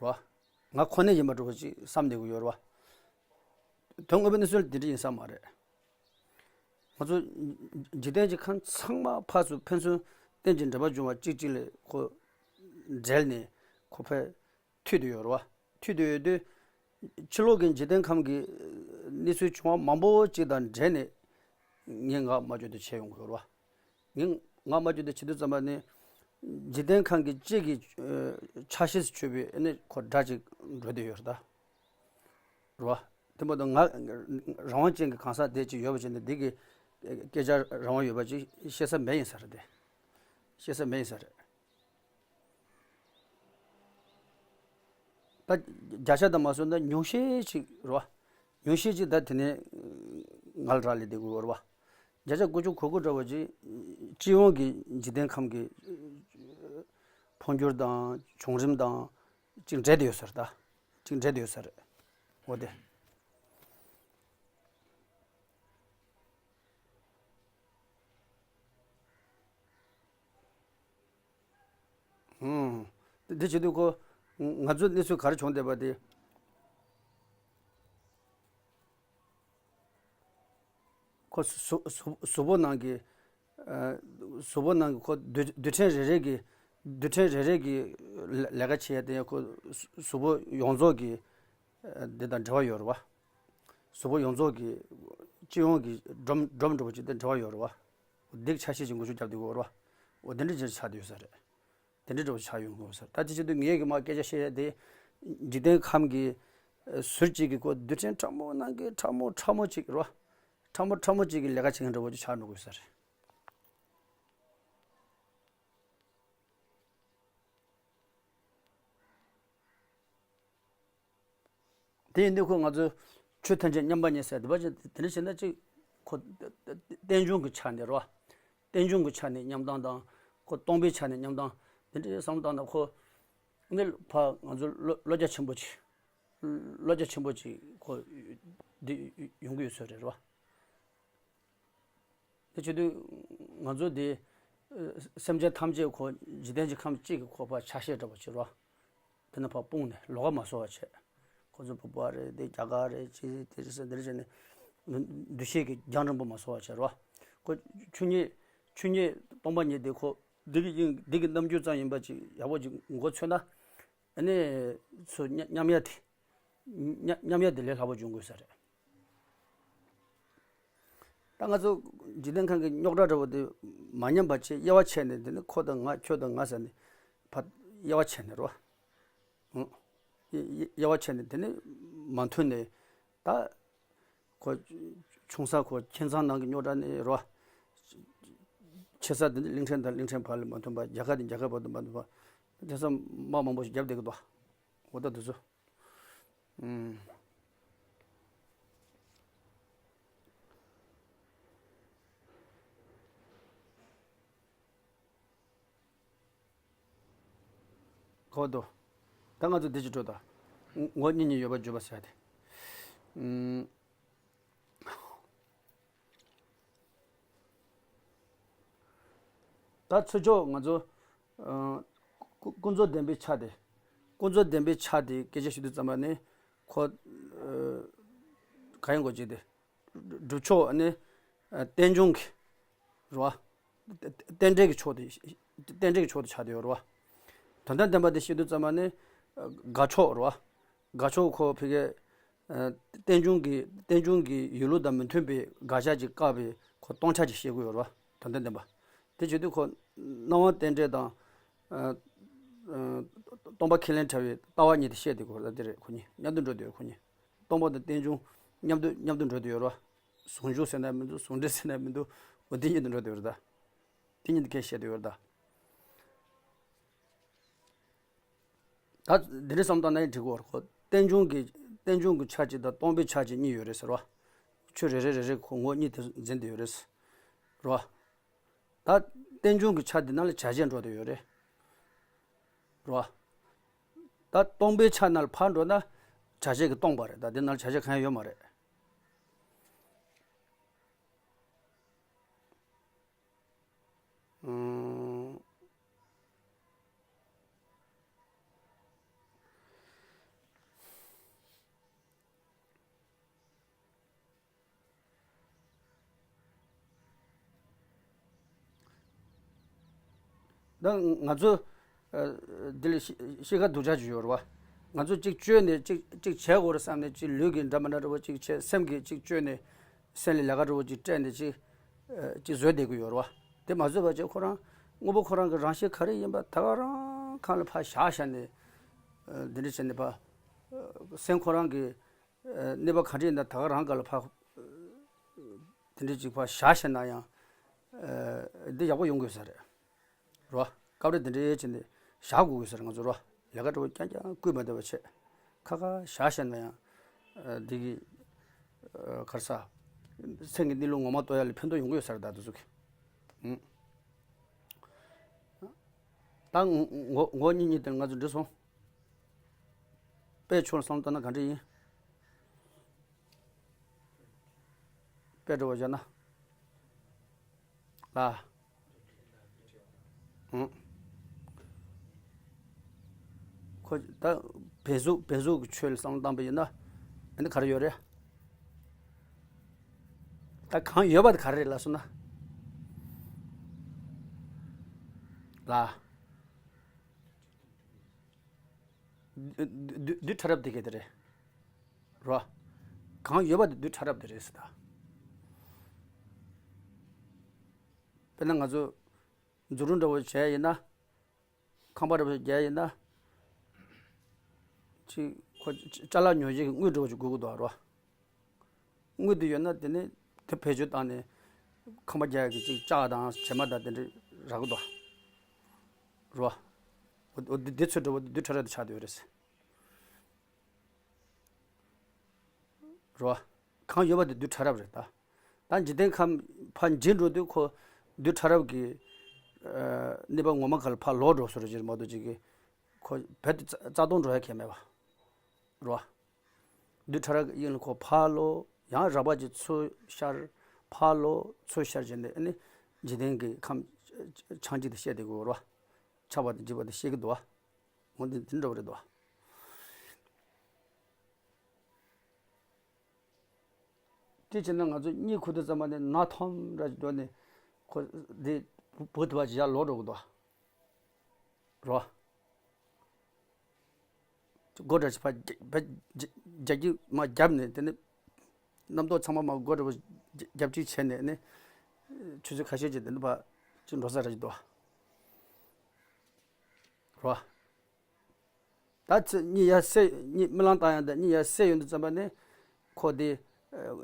རོ། ང་ཁོ་ནའི་ཡིན་པ་འདྲ་བོ་ཅིག་བསམ་བསྡད་ཀྱི་ཡོད་རེད་བ། དོན་དངོས་པོའི་གནས་ཚུལ་དེ་འདྲ་ཡིན་ས་མ་རེད། ང་ཚོ་འཇིག་རྟེན་གྱི་ཁམས་ཚང་མ་ཕར་ཚུར་ཕན་ཚུན་རྟེན་ཅིང་འབྲེལ་པར་འབྱུང་བ་གཅིག་གཅིག་ལས་ཁོ་འབྲེལ་ནས་ཁོ་ཕར་མཐུད་དུ་ཡོད་རེད་བ། མཐུད་དུ་ཡོད་དུས་ཕྱི་ལོགས་ཀྱི་འཇིག་རྟེན་ཁམས་ཀྱི་གནས་ཚུལ་བྱུང་བ་མང་པོ་ཅིག་དང་འབྲེལ་ནས་ངས་ངག་སྨྲ་བརྗོད་དེ་བྱས་ཡོང་གི་ཡོད་རེད་བ། ངས་ངག་སྨྲ་བརྗོད་དེ་བྱེད་དུས་ཙམ་པ་ནི་འཇིག་རྟེན་ཁམས་ཀྱི་གཅིག་གི་ཆ་ཤས་སུ་གྱུར་པའི་ཨ་ནི་ཁོ་སྒྲ་ཅིག་འགྲོ་བསྡད་ཡོད་རེད་ད། རེད་བ། དེ་མ་གཏོགས་ང་རང་དབང་ཅན་གྱི་གང་ཟག་དེ་ཅིག་ཡོད་པ་ཅིག་ནི་འདི་གི་སྐད་ཆ་རང་དབང་ཡོད་པ་ཅིག་བཤད་ས་མེད་ཡིན་ས་རེད་དེ། བཤད་ས་མེད་ཡིན་ས་རེད། ད་བརྒྱ་ཆ་དང་མ་སོང་ན་ཉུང་ཤས་ཅིག་རེད་བ། ཉུང་ཤས་ཅིག་ད་དེ་ནས་ང་ལ་རག་ལས་བསྡད་དགོས་རེད་བ། བརྒྱ་ཆ་དགུ་བཅུ་གོ་དགུ་འདྲ་བོ་ཅིག་སྤྱི་ཡོངས་ཀྱི་འཇིག་རྟེན་ཁམས་ཀྱི་འཕོ་འགྱུར་དང་བྱུང་རིམ་དང་ཅིག་འབྲེལ་བསྡད་ཡོད་ས་རེད་ད། ཅིག་འབྲེལ་བསྡད་ཡོད་ས་རེད། འོ་དེ། ཧུམ། འདི་བྱེད་དུས་ཁོ། ང་ཚོའི་གནས་ཚུལ་ག་རེ་བྱུང་བསྡད་པ་དེ། ཁོ་གཟུགས་གཟུགས་གཟུགས་པོ་ནང་གི། ཨ། གཟུགས་པོ་ནང་གི་ཁོ་རྡུལ་རྡུལ་ཕྲན་རེ་རེ་གི། རྡུལ་ཕྲན་རེ་རེ་གི་ལས་ཀ་བྱེད་ཡ་དེ་ཁོ་གཟུགས་པོ་ཡོངས་རྫོགས་ཀྱི། ཨ། འདི་དང་འབྲེལ་བ་ཡོད་རེད་བ། གཟུགས་པོ་ཡོངས་རྫོགས་ཀྱི། སྤྱི་ཡོངས་ཀྱི་སྒྲོམ་སྒྲོམ་འདྲ་བོ་ཅིག་དང་འབྲེལ་བ་ཡོད་རེད་བ། འདི་ཆ་ཤས་ཤིག་འགུལ་ཤུགས་བརྒྱབ་བསྡད་ཀྱི་ཡོད་རེད་བ། འོ་དེ་འདྲ་ཅིག་ཆགས་བསྡད་ཡོད་ས་རེད། དེ་འདྲའི་འདྲ་བོ་ཆགས་ཡོང་གི་ཡོད་ས་རེད། ད་དེ་བྱེད་དུས་ངས་གི་མ་སྐད་ཆ་བཤད་ཡ་དེ། འཇིག་རྟེན་ཁམས་ཀྱི་ཟུར་གཅིག་གི་ཁོ་རྡུལ་ཕྲན་ཕྲ་མོ་ནང་གི་ཕྲ་མོ་ཕྲ་མོ་གཅིག་རེད་བ། ཕྲ་མོ་ཕྲ་མོ་གཅིག་གི་ལས་ཀ་བྱེད་མཁན་འདྲ་བོ་ཅིག་ཆགས་འགྲོ་གི་ཡོད་ས་རེད། དེ་ཡིན་དུས་ཁོ་ང་ཚོས་ཆོས་ཐམས་ཅད་མཉམ་པ་ཉིད་ཟེར་དེ་བ་ཅིག་དེ་འདྲ་བྱས་ན་ཅིག་ཁོ་རྟེན་འབྱུང་གི་ཆ་ནས་རེད་བ། རྟེན་འབྱུང་གི་ཆ་ནས་མཉམ་སྟངས་དང་ཁོ་སྟོང་པའི་ཆ་ནས་མཉམ་སྟངས་དེ་འདྲ་བསམ་བཏང་ན་ཁོ་ནི་ཕ་ང་ཚོ་བློ་བློ་རྒྱ་ཆེན་པོ་ཅིག་བློ་རྒྱ་ཆེན་པོ་ཅིག་ཁོ་འདི་ཡོང་གི་ཡོད་ཚོད་རེད་བ། དེ་བྱེད་དུས་ང་ཚོ་འདི་སེམས་ཅན་ཐམས་ཅད་ཁོ་འཇིག་རྟེན་གྱི་ཁམས་གཅིག་གི་ཁོ་ཕར་ཆ་ཤས་འདྲ་པོ་བྱེད་རོགས། དེ་ནས་ཕར་སྤུངས་ནས་ལོགས་ཀ་མ་བཟོ་བ་བྱས། ཁོ་ཚོ་བོད་པ་རེད་དེ་རྒྱ་གར་རེད་ཅི་དེ་རེད་ཟེར་འདི་རེད་ཟེར་ནས་འདུ་ཤེས་ཀྱི་རྒྱང་རིང་པོ་མ་བཟོ་བ་བྱས་རོགས། ཁོ་ཆོས་ཉིད་ཆོས་ཉིད་སྟོང་པ་ཉིད་དེ་ཁོ་འདི་གི་དབྱིངས་འདི་གི་རྣམ་འགྱུར་ཙམ་ཡིན་པ་ཅིག་ཡག་པོ་ཅིག་མགོ་ཚོས་ན། ཨ་ནི་ཚོ་མཉམ་མཉམ་ཡ་དེ། མཉམ་མཉམ་ཡ་དེ་ལས་སླ་པོ་འབྱུང་དགོས་ས་རེད། ད་ང་ཚོ་འཇིག་རྟེན་ཁམས་ཀྱི་རྙོག་དྲ་འདྲ་པོ་དེ་མ་མཉམ་པ་བྱས་དབྱེ་བ་ཕྱེ་ནས་དེ་ནི་ཁོ་དང་ང་ཁྱོད་དང་ང་ཟེར་ནས་ཕར་དབྱེ་བ་ཕྱེ་ནས་རོ། ཨང་། དབྱེ་དབྱེ་བ་ཕྱེ་ནས་དེ་ནི་མ་མཐུན་ནས་ད། ཁོ་ཆུང་ས་ཁོ་ཁྱིམ་ཚང་ནང་གི་རྙོག་དྲ་ནི་རོ། ཆེ་ས་དེ་ནི་གླིང་ཕྲན་དང་གླིང་ཕྲན་བར་ལ་མ་མཐུན་པ། རྒྱལ་ཁབ་དང་རྒྱལ་ཁབ་བར་དུ་མ་མཐུན་པ། དེང་སང་དམག་མང་པོ་ཞིག་བརྒྱབ་བསྡད་ཀྱི་འདུག་འོ་ད་དེ་ཚོ། ཨུམ། གོ་འདུག་ད་ང་ཚོ་འདི་ཅིག་སྤྲོད་དང་། ངོ་གཉིས་གཉིས་ཡོད་པར་བརྗོད་པ་ཟེར་ཏེ། ཨུམ། ད་ཚུར་ཕྱོགས་ང་ཚོ་ཨ་ཀུན་ཀུན་རྫོབ་བདེན་པའི་ཆ་དེ། ཀུན་རྫོབ་བདེན་པའི་ཆ་དེ་སྐད་ཆ་ཞུ་དུས་ཙམ་པ་ནི་ཁོ་ཨ་ག་ཡིན་དགོས་ཀྱི་དེ། སྒྲུབ་ཕྱོགས་ནི་ཨ་རྟེན་འབྱུང་གི་རེད་བ། རྟེན་འབྲེལ་གྱི་ཕྱོགས་དེ། རྟེན་འབྲེལ་གྱི་ཕྱོགས་དེ་ཆགས་བསྡད་ཡོད་རེད་བ། དོན་དམ་བདེན་པ་དེ་བཤད་དུས་ཙམ་པ་ནི་ཨ་དགག་ཕྱོགས་རེད་བ། དགག་ཕྱོགས་ཁོ་ཕ་གིའི་ཨ་རྟེན་འབྱུང་གི་རྟེན་འབྱུང་གི་ཡིན་ལུགས་དང་མི་མཐུན་པའི་དགག་བྱ་ཅིག་བཀག་པའི་ཁོ་སྟོང་ཆ་ཅིག་བཤད་ཀྱི་ཡོད་རེད་བ། དོན་དམ་བདེན་པ། དེ་བྱེད་དུས་ཁོ་སྣང་བ་རྟེན་འབྲེལ་དང་ཨ་ཨ་སྟོང་པ་ཁས་ལེན་བྲལ་བའི་ལྟ་བ་གཉིས་དེ་བཤད་བསྡད་ཀྱི་ཡོད་རེད། དེ་རེད། ཁོ་གཉིས་མཉམ་དུ་འགྲོ་བསྡད་ཡོད་རེད། ཁོ་གཉིས་སྟོང་པ་དང་རྟེན་འབྱུང་མཉམ་དུ་མཉམ་དུ་འགྲོ་བསྡད་ཡོད་རེད་བ། ཟུང་འཇུག་ཟེར་ན་མི་འདུག་ཟུང་འབྲེལ་ཟེར་ན་མི་འདུག་འོ་དེ་གཉིས་དུ་འགྲོ་བསྡད་ཡོད་རེད་ད། དེ་གཉིས་དེ་སྐད་བཤད་བསྡད་ཡོད་རེད་ད། ད་འདི་འདྲའི་བསམ་བཏང་ན་ཡང་འགྲིག་གི་ཡོད་རེད། ཁོ་རྟེན་འབྱུང་གི་རྟེན་འབྱུང་གི་ཆ་གཅིག་དང་སྟོང་པའི་ཆ་གཅིག་གཉིས་ཡོད་རེད་ཟེར་བ། ཆོས་རེ་རེ་རེ་རེ་ཁོ་ངོ་གཉིས་དེ་འཛིན་བསྡད་ཡོད་རེད་ཟེར་བ། ད་རྟེན་འབྱུང་གི་ཆ་འདི་ནང་ལ་བྱ་བྱེད་འགྲོ་བསྡད་ཡོད་རེད། རེད་བ། ད་སྟོང་པའི་ཆ་ནང་ལ་ཕར་འགྲོ་ན་བྱ་བྱེད་ཀྱིས་སྟོང་པ་རེད། ད་འདི་ནང་ལ་བྱ་བྱེད་གང་ཡང་ཡོད་མ་རེད། ཨང་། ད་ང་ཚོ་ཨ་འདི་ལ་ཤི་ཤི་ཁ་སྡུག་ཅག་ཅིག་ཡོད་རེད་བ། ང་ཚོ་གཅིག་བཅོས་ནས་གཅིག་གཅིག་བྱེད་དགོས་རེད་བསམ་ནས་གཅིག་ལུས་ཀྱི་འདྲ་མི་འདྲ་འདྲ་བོ་གཅིག་བྱས། སེམས་ཀྱིས་གཅིག་བཅོས་ནས་སེམས་ལ་ལས་ཀ་འདྲ་བོ་གཅིག་སྤྲད་ནས་གཅིག་ཨ་གཅིག་བཟོས་བསྡད་ཀྱི་ཡོད་རེད་བ། དེ་མ་བཟོས་པ་བྱས་ཁོ་རང་དངོས་པོ་ཁོ་རང་གི་རང་བཞིན་ག་རེ་ཡིན་པ་ད་ག་རང་གང་ལ་ཕར་བཞག་བཞག་ནས་ཨ་འདི་འདྲ་བྱས་ནས་ཕར་ཨ་སེམས་ཁོ་རང་གི་ཨ་གནས་པ་ག་འདྲ་ཡིན་ན་ད་ག་རང་ག་ལ་ཕར་དེ་འདྲ་ཅིག་ཕར་བཞག་བཞག་ན་ཡང་ཨ་འདི་ཡག་པོ་ཡོང་དགོས་ས་རེད། རོ། སྐབས་རེ་འདི་འདྲའི་ཆེད་ནས་བཞག་དགོས་ཀྱི་ཟེར། ང་ཚོ་རོ། ལས་ཀ་འདྲ་བོ་རྐྱང་རྐྱང་བསྐུལ་མ་བསྡད་པ་བྱས། ཁ་ཁ་བཞག་བཞག་ན་ཡང་། ཨ་འདི་གི་ཨ་ག་རེ་ཟ། སེམས་ཀྱི་གནས་ལུགས་ངོ་མ་རྟོགས་ཡ་ལ་ཕན་ཐོགས་ཡོང་གི་ཡོད་ས་རེད་ད་དེ་ཚོ་གི། ཨུམ། ད་ངོ་ངོ་གཉིས་གཉིས་དེ་ང་ཚོ་འགྲིག་སོང་། དཔེ་ཆོས་བསམ་བཏང་ན་ག་འདྲ་ཡིན། དཔེ་འདྲ་བོ་བཞག་ན། ལ། ཨང་། ཁོ་ད་བོད་གཟུགས་བོད་གཟུགས་ཀྱི་ཆོས་ལ་བསམ་བློ་བཏང་པ་ཡིན་ན། ཨ་ནི་ག་རེ་ཡོད་རེད། ད་གང་ཡོད་པ་དེ་ག་རེ་རེད་ལབ་སོང་ན། ལ། རྡུལ་རྡུལ་རྡུལ་ཕྲ་རབ་དེ་ག་དེ་རེད། རོ། གང་ཡོད་པ་དེ་རྡུལ་ཕྲ་རབ་དེ་རེད་ཟེར་ད། དཔེར་ན་ང་ཚོ་འཛུགས་སྐྲུན་འདྲ་བོ་བྱས་ཡིན་ན། ཁང་པ་འདྲ་བོ་རྒྱག་ཡིན་ན། ཅིག་ཁོ་ཅ་ལག་ཉོ་བྱེད་ཀྱི་དངུལ་འདྲ་བོ་ཅིག་དགོས་ཀྱི་འདུག་རོ། དངུལ་དེ་ཡོད་ན་དེ་ནི་དེ་བེད་སྤྱོད་བཏང་ནས་ཁང་པ་རྒྱག་ཡག་གི་ཅིག་ལྕགས་དང་བྱེ་མ་དང་དེ་འདྲ་རག་གི་འདུག་རོ། འོ་འདི་འདི་ཚོ་འདྲ་བོ་འདི་རྡུལ་ཕྲ་རབ་དེ་ཆགས་བསྡད་ཡོད་རེད། རོ། གང་ཡོད་པ་དེ་རྡུལ་ཕྲ་རབ་རེད་ད། ད་འཇིག་རྟེན་ཁམས་ཕར་འཇིག་འགྲོ་དུས་ཁོ་རྡུལ་ཕྲ་རབ་ཀྱི་ཨ་གནས་པ་ངོ་མ་ག་ལ་ཕར་ལོག་འགྲོ་སོང་རེད་ཅེས་མ་གཏོགས་ཅིག་གི་ཁོ་རྦད་དེ་རྩ་རྩ་སྟོང་འགྲོ་ཡ་གང་ཡང་མེད་པ། རོ། རྡུལ་ཕྲ་རབ་ཀྱི་དབྱིངས་ལ་ཁོ་ཕར་ལོག་ཡང་རགས་པ་ཅིག་ཚུར་ཤར། ཕར་ལོག་ཚུར་ཤར་བྱས་ནས་ཨ་ནི་འཇིག་རྟེན་གྱི་ཁམས་ཆགས་འཇིག་དེ་བཤད་བསྡད་དགོས་རོ། ཆགས་པ་དང་འཇིག་པ་དེ་བཤད་ཀྱི་འདུག་བ། འོ་འདི་འདི་འདྲ་བ་རེད་འདུག་བ། དེ་བྱས་ན་ང་ཚོ་གཉིད་ཁུག་དུས་ཙམ་པ་ནས་ནག་ཐོམ་ར་ཅིག་འགྲོ་ནས་ཁོ་འདི་བུ་དུ་བ་ཅིག་ཡར་ལོག་འགྲོ་གི་འདུག་རོ། སྒོ་འདྲ་ཅིག་ཕར་རྒྱ་རྒྱ་རྒྱ་རྒྱ་མར་བརྒྱབ་ནས་དེ་ནས་རྣམ་རྟོག་ཚང་མ་མར་སྒོ་འདྲ་བོ་རྒྱབ་ཅིག་བྱས་ནས་ནི་ཆུ་ཚོད་ཁ་ཤས་ཅིག་དེ་འདྲ་ཕར་ཅིག་འགྲོ་ས་ར་ཅིག་འདུག་རོ། ད་ཚེ་གཉིད་ཡར་སད། གཉིད་རྨི་ལམ་བཏང་ཡག་དང་གཉིད་ཡར་སད་ཡོང་དུས་ཙམ་པ་ནས་ཁོ་དེ་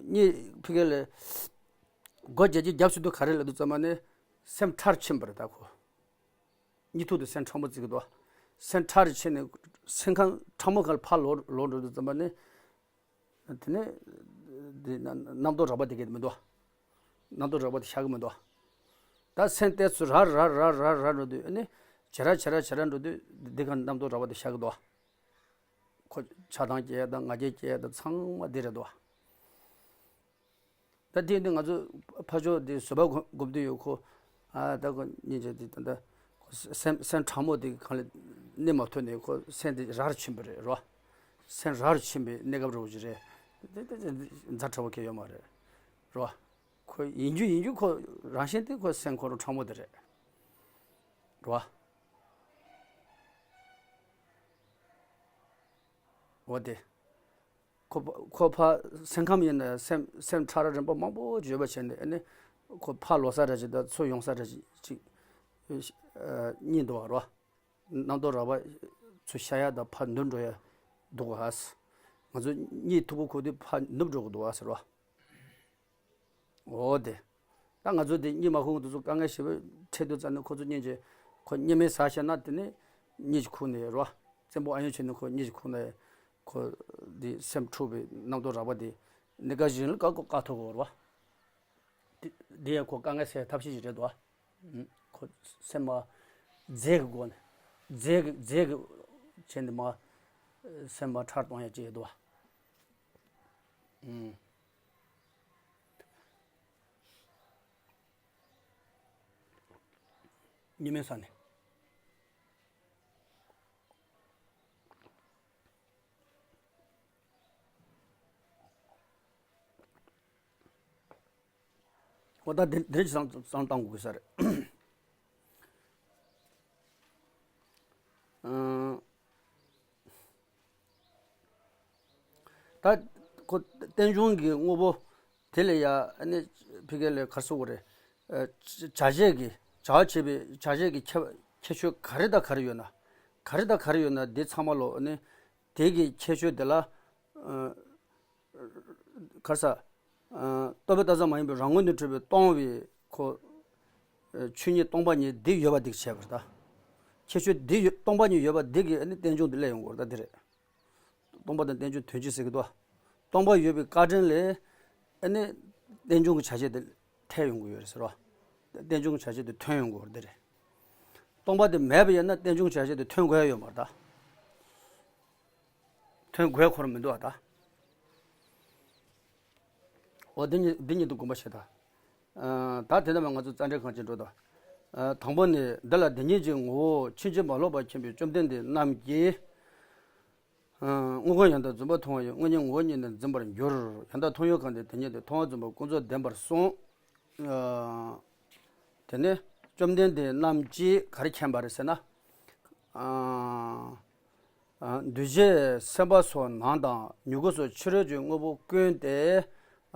གཉིད་ཕི་གེ་ལ་སྒོ་རྒྱག་རྒྱུ་རྒྱབ་སུ་དུ་ག་རེ་ལབ་དུས་ཙམ་པ་ནས་སེམས་ཁྲལ་ཕྱིན་པ་རེད་ད་ཁོ། གཉིད་ཐུག་དུས་སེམས་ཁྲལ་མོ་བརྩི་གི་འདུག་སེམས་ཁྲལ་ཕྱིན་ནས་སེམས་ཁམས་ཁྲ་མོ་ག་ལ་ཕར་ལོག་ལོག་འགྲོ་དུས་ཙམ་པ་ནས། དེ་ནས་འདི་ན་རྣམ་རྟོག་རགས་པ་དེ་གས་མི་འདུག་རྣམ་རྟོག་རགས་པ་དེ་ཤར་གི་མི་འདུག་ད་སེམས་གཏད་ཚུལ་ར་ར་ར་ར་ར་འགྲོ་དུས་ཨ་ནི་ཇེ་ར་ཇེ་ར་ཇེ་ར་འགྲོ་དུས་འདི་ག་རྣམ་རྟོག་རགས་པ་དེ་ཤར་གི་འདུག་ཁོ་ཆགས་སྡང་སྐྱེ་ཡ་དང་ང་རྒྱལ་སྐྱེ་ཡ་དང་ཚང་མ་འདི་རེད་དོ། ད་དེ་ནི་ང་ཚོ་ཕར་ཕྱོགས་དེ་བཟོད་པ་སྒོམ་སྒོམ་དུས་ཡོད་ཁོ། ཨ་ད་ཁོ་སྙིང་རྗེ་དེ་ད་ལྟ་ཁོ་སེམས་སེམས་དྲང་མོ་དེ་གང་ལ་གནས་མ་ཐུབ་ནས་ཁོ་སེམས་དེ་ར་རུ་ཕྱིན་པ་རེད་རོ། སེམས་ར་རུ་ཕྱིན་པའི་གནས་སྐབས་རོ་ཅིག་རེད། དེ་དེ་དེ་ཛ་དྲག་པོ་གལ་ཡོད་མ་རེད་རོ། ཁོ་ཡིན་རྒྱུ་ཡིན་རྒྱུ་ཁོ་རང་བཞིན་དེ་ཁོ་སེམས་ཁོ་རང་དྲང་མོ་དེ་རེད་རོ། འོ་དེ། ཁོ་ཁོ་ཕ་སེམས་ཁམས་ཡིན་ན་སེམས་སེམས་ཁྲ་ར་རིམ་པ་མང་པོ་ཡོད་པ་བྱས་ནས་ཨ་ནི་ཁོ་ཕ་ལོ་ས་ར་ཅིག་དང་ཚུར་ཡོང་ས་ར་ཅིག་ཅིག་གཉིད་འདུག་བ་རོ། རྣམ་རྟོག་རགས་པ་ཚུར་ཤར་ཡ་དང་ཕར་ནུབ་འགྲོ་ཡ་འདུག་བ། ང་ཚོ་གཉིད་མཐུག་པོ་ཁུག་དུས་ཕར་ནུབ་འགྲོ་གི་འདུག་བ་ཟེར་རོ། འོ་དེ། ད་ང་ཚོ་དེ་གཉིད་མ་ཁུག་དུས་ཚོ་དཀའ་ངལ་ཞེ་པོ་འཕྲད་དུས་ཙམ་ནས་ཁོ་ཚོ་གཉིད་ཀྱི་ཁོ་གཉིད་མེད་ཟ་ཤེས་ན་དེ་ནི་གཉིད་ཀྱི་ཁུག་ནས་རོ། བཙན་པོ་ཨ་ཡོན་ཆོས་ནི་ཁོ་གཉིད་ཀྱི་ཁུག་ནས་ཁོ་དེ་སེམས་འཁྲུགས་པའི་རྣམ་རྟོག་རགས་པ་དེ་ནི་དགའ་བཞིན་ལ་བཀག་བཀག་ཐུབ་དགོས་རོ། དེ་དེ་ཡང་ཁོ་དཀའ་ངལ་སེལ་ཐབས་ཤེས་ཤིག་རེད་དོ། ཁོ་སེམས་མ་རྫས་ཀྱི་སྒོ་ནས་རྫས་ཀྱི་རྫས་ཀྱི་བྱས་ནས་མ་སེམས་མ་ཁྲར་གཏོང་ཡ་ཅིག་ཡོད་དོ། གཉིད་མེད་ས་ནས། འོ་ད་འདི་འདི་རེད་བསམ་བསམ་བཏང་དགོས་ས་རེད། ཨང་། ད་ཁོ་རྟེན་འབྱུང་གི་དངོས་པོ་དེ་ལ་ཡ་ཨ་ནི་ཕི་གེ་ལ་གར་སོགས་རེད། བྱ་བྱེད་ཀྱི་བྱ་བ་བྱེད་པའི་བྱ་བྱེད་ཀྱི་ཁྱད་ཁྱད་ཆོས་ག་རེ་དང་ག་རེ་ཡོད་ན། ག་རེ་དང་ག་རེ་ཡོད་ན་དེ་ཚང་མ་ལོ་ཨ་ནི་དེ་གི་ཁྱད་ཆོས་དེ་ལ་གར་ས། རྟོག་པས་བཏགས་ཙམ་མ་ཡིན་པའི་རང་ངོས་ནས་གྲུབ་པའི་སྟོང་པའི་ཁོ། ཆོས་ཉིད་སྟོང་པ་ཉིད་འདི་ཡོད་པ་འདི་བྱས་པར་ད། ཁྱད་ཆོས་འདི་ཡོད་སྟོང་པ་ཉིད་ཡོད་པ་འདི་གིས་ཨ་ནི་རྟེན་འབྱུང་འདི་སླེབས་ཡོང་གི་ཡོད་རེད་ད་འདི་རེད། སྟོང་པ་དང་རྟེན་འབྱུང་དོན་གཅིག་ཟེར་གི་འདུག་སྟོང་པ་ཡོད་པའི་བཀའ་དྲིན་ལས་ཨ་ནི་རྟེན་འབྱུང་གི་བྱ་བྱེད་དེ་ཐལ་ཡོང་གི་ཡོད་རེད་ཟེར་བ། རྟེན་འབྱུང་གི་བྱ་བྱེད་དེ་ཐོན་ཡོང་གི་ཡོད་རེད་འདི་རེད། སྟོང་པ་དེ་མེད་པ་ཡིན་ན་རྟེན་འབྱུང་བྱ་བྱེད་དེ་ཐོན་དགོས་ཡ་ཡོད་མ་རེད་ད། ཐོན་དགོས་ཁོ་རང་མི་འདུག་ཨ་ད། འོ་འདི་ཉིད་འདི་ཉིད་དུ་དགོངས་པ་བཞེས་དང་། ད་དེ་ནས་མ་ང་ཚོ་རྩ་འགྲེལ་གང་ཅི་འགྲོ་དང་། དང་པོ་ནི་འདི་ལ་དེ་ཉིད་ཀྱི་ངོ་བོ་ཕྱིན་ཅི་མ་ལོག་པར་མཁྱེན་པའི་བཅོམ་ལྡན་འདས་རྣམས་ཀྱིས། དངོས་ཀུན་ཡང་དག་བརྫུན་པ་མཐོང་བ་ཡི་དངོས་ཉིད་ངོ་བོ་ཉིད་ནི་འཛིན་པར་འགྱུར། ཡང་དག་མཐོང་ཡུལ་གང་དེ་དེ་ཉིད་དེ་མཐོང་བ་བརྫུན་པ་ཀུན་རྫོབ་བདེན་པར་གསུངས། དེ་ནས་བཅོམ་ལྡན་འདས་རྣམས་ཀྱིས་ག་རེ་མཁྱེན་པ་རེད་ཟེར་ན། འདུས་བྱས་སེམས་པ་སོགས་ནང་དང་མྱུ་གུ་སོགས་ཕྱི་རོལ་གྱི་དངོས་པོ་ཀུན་ཏེ།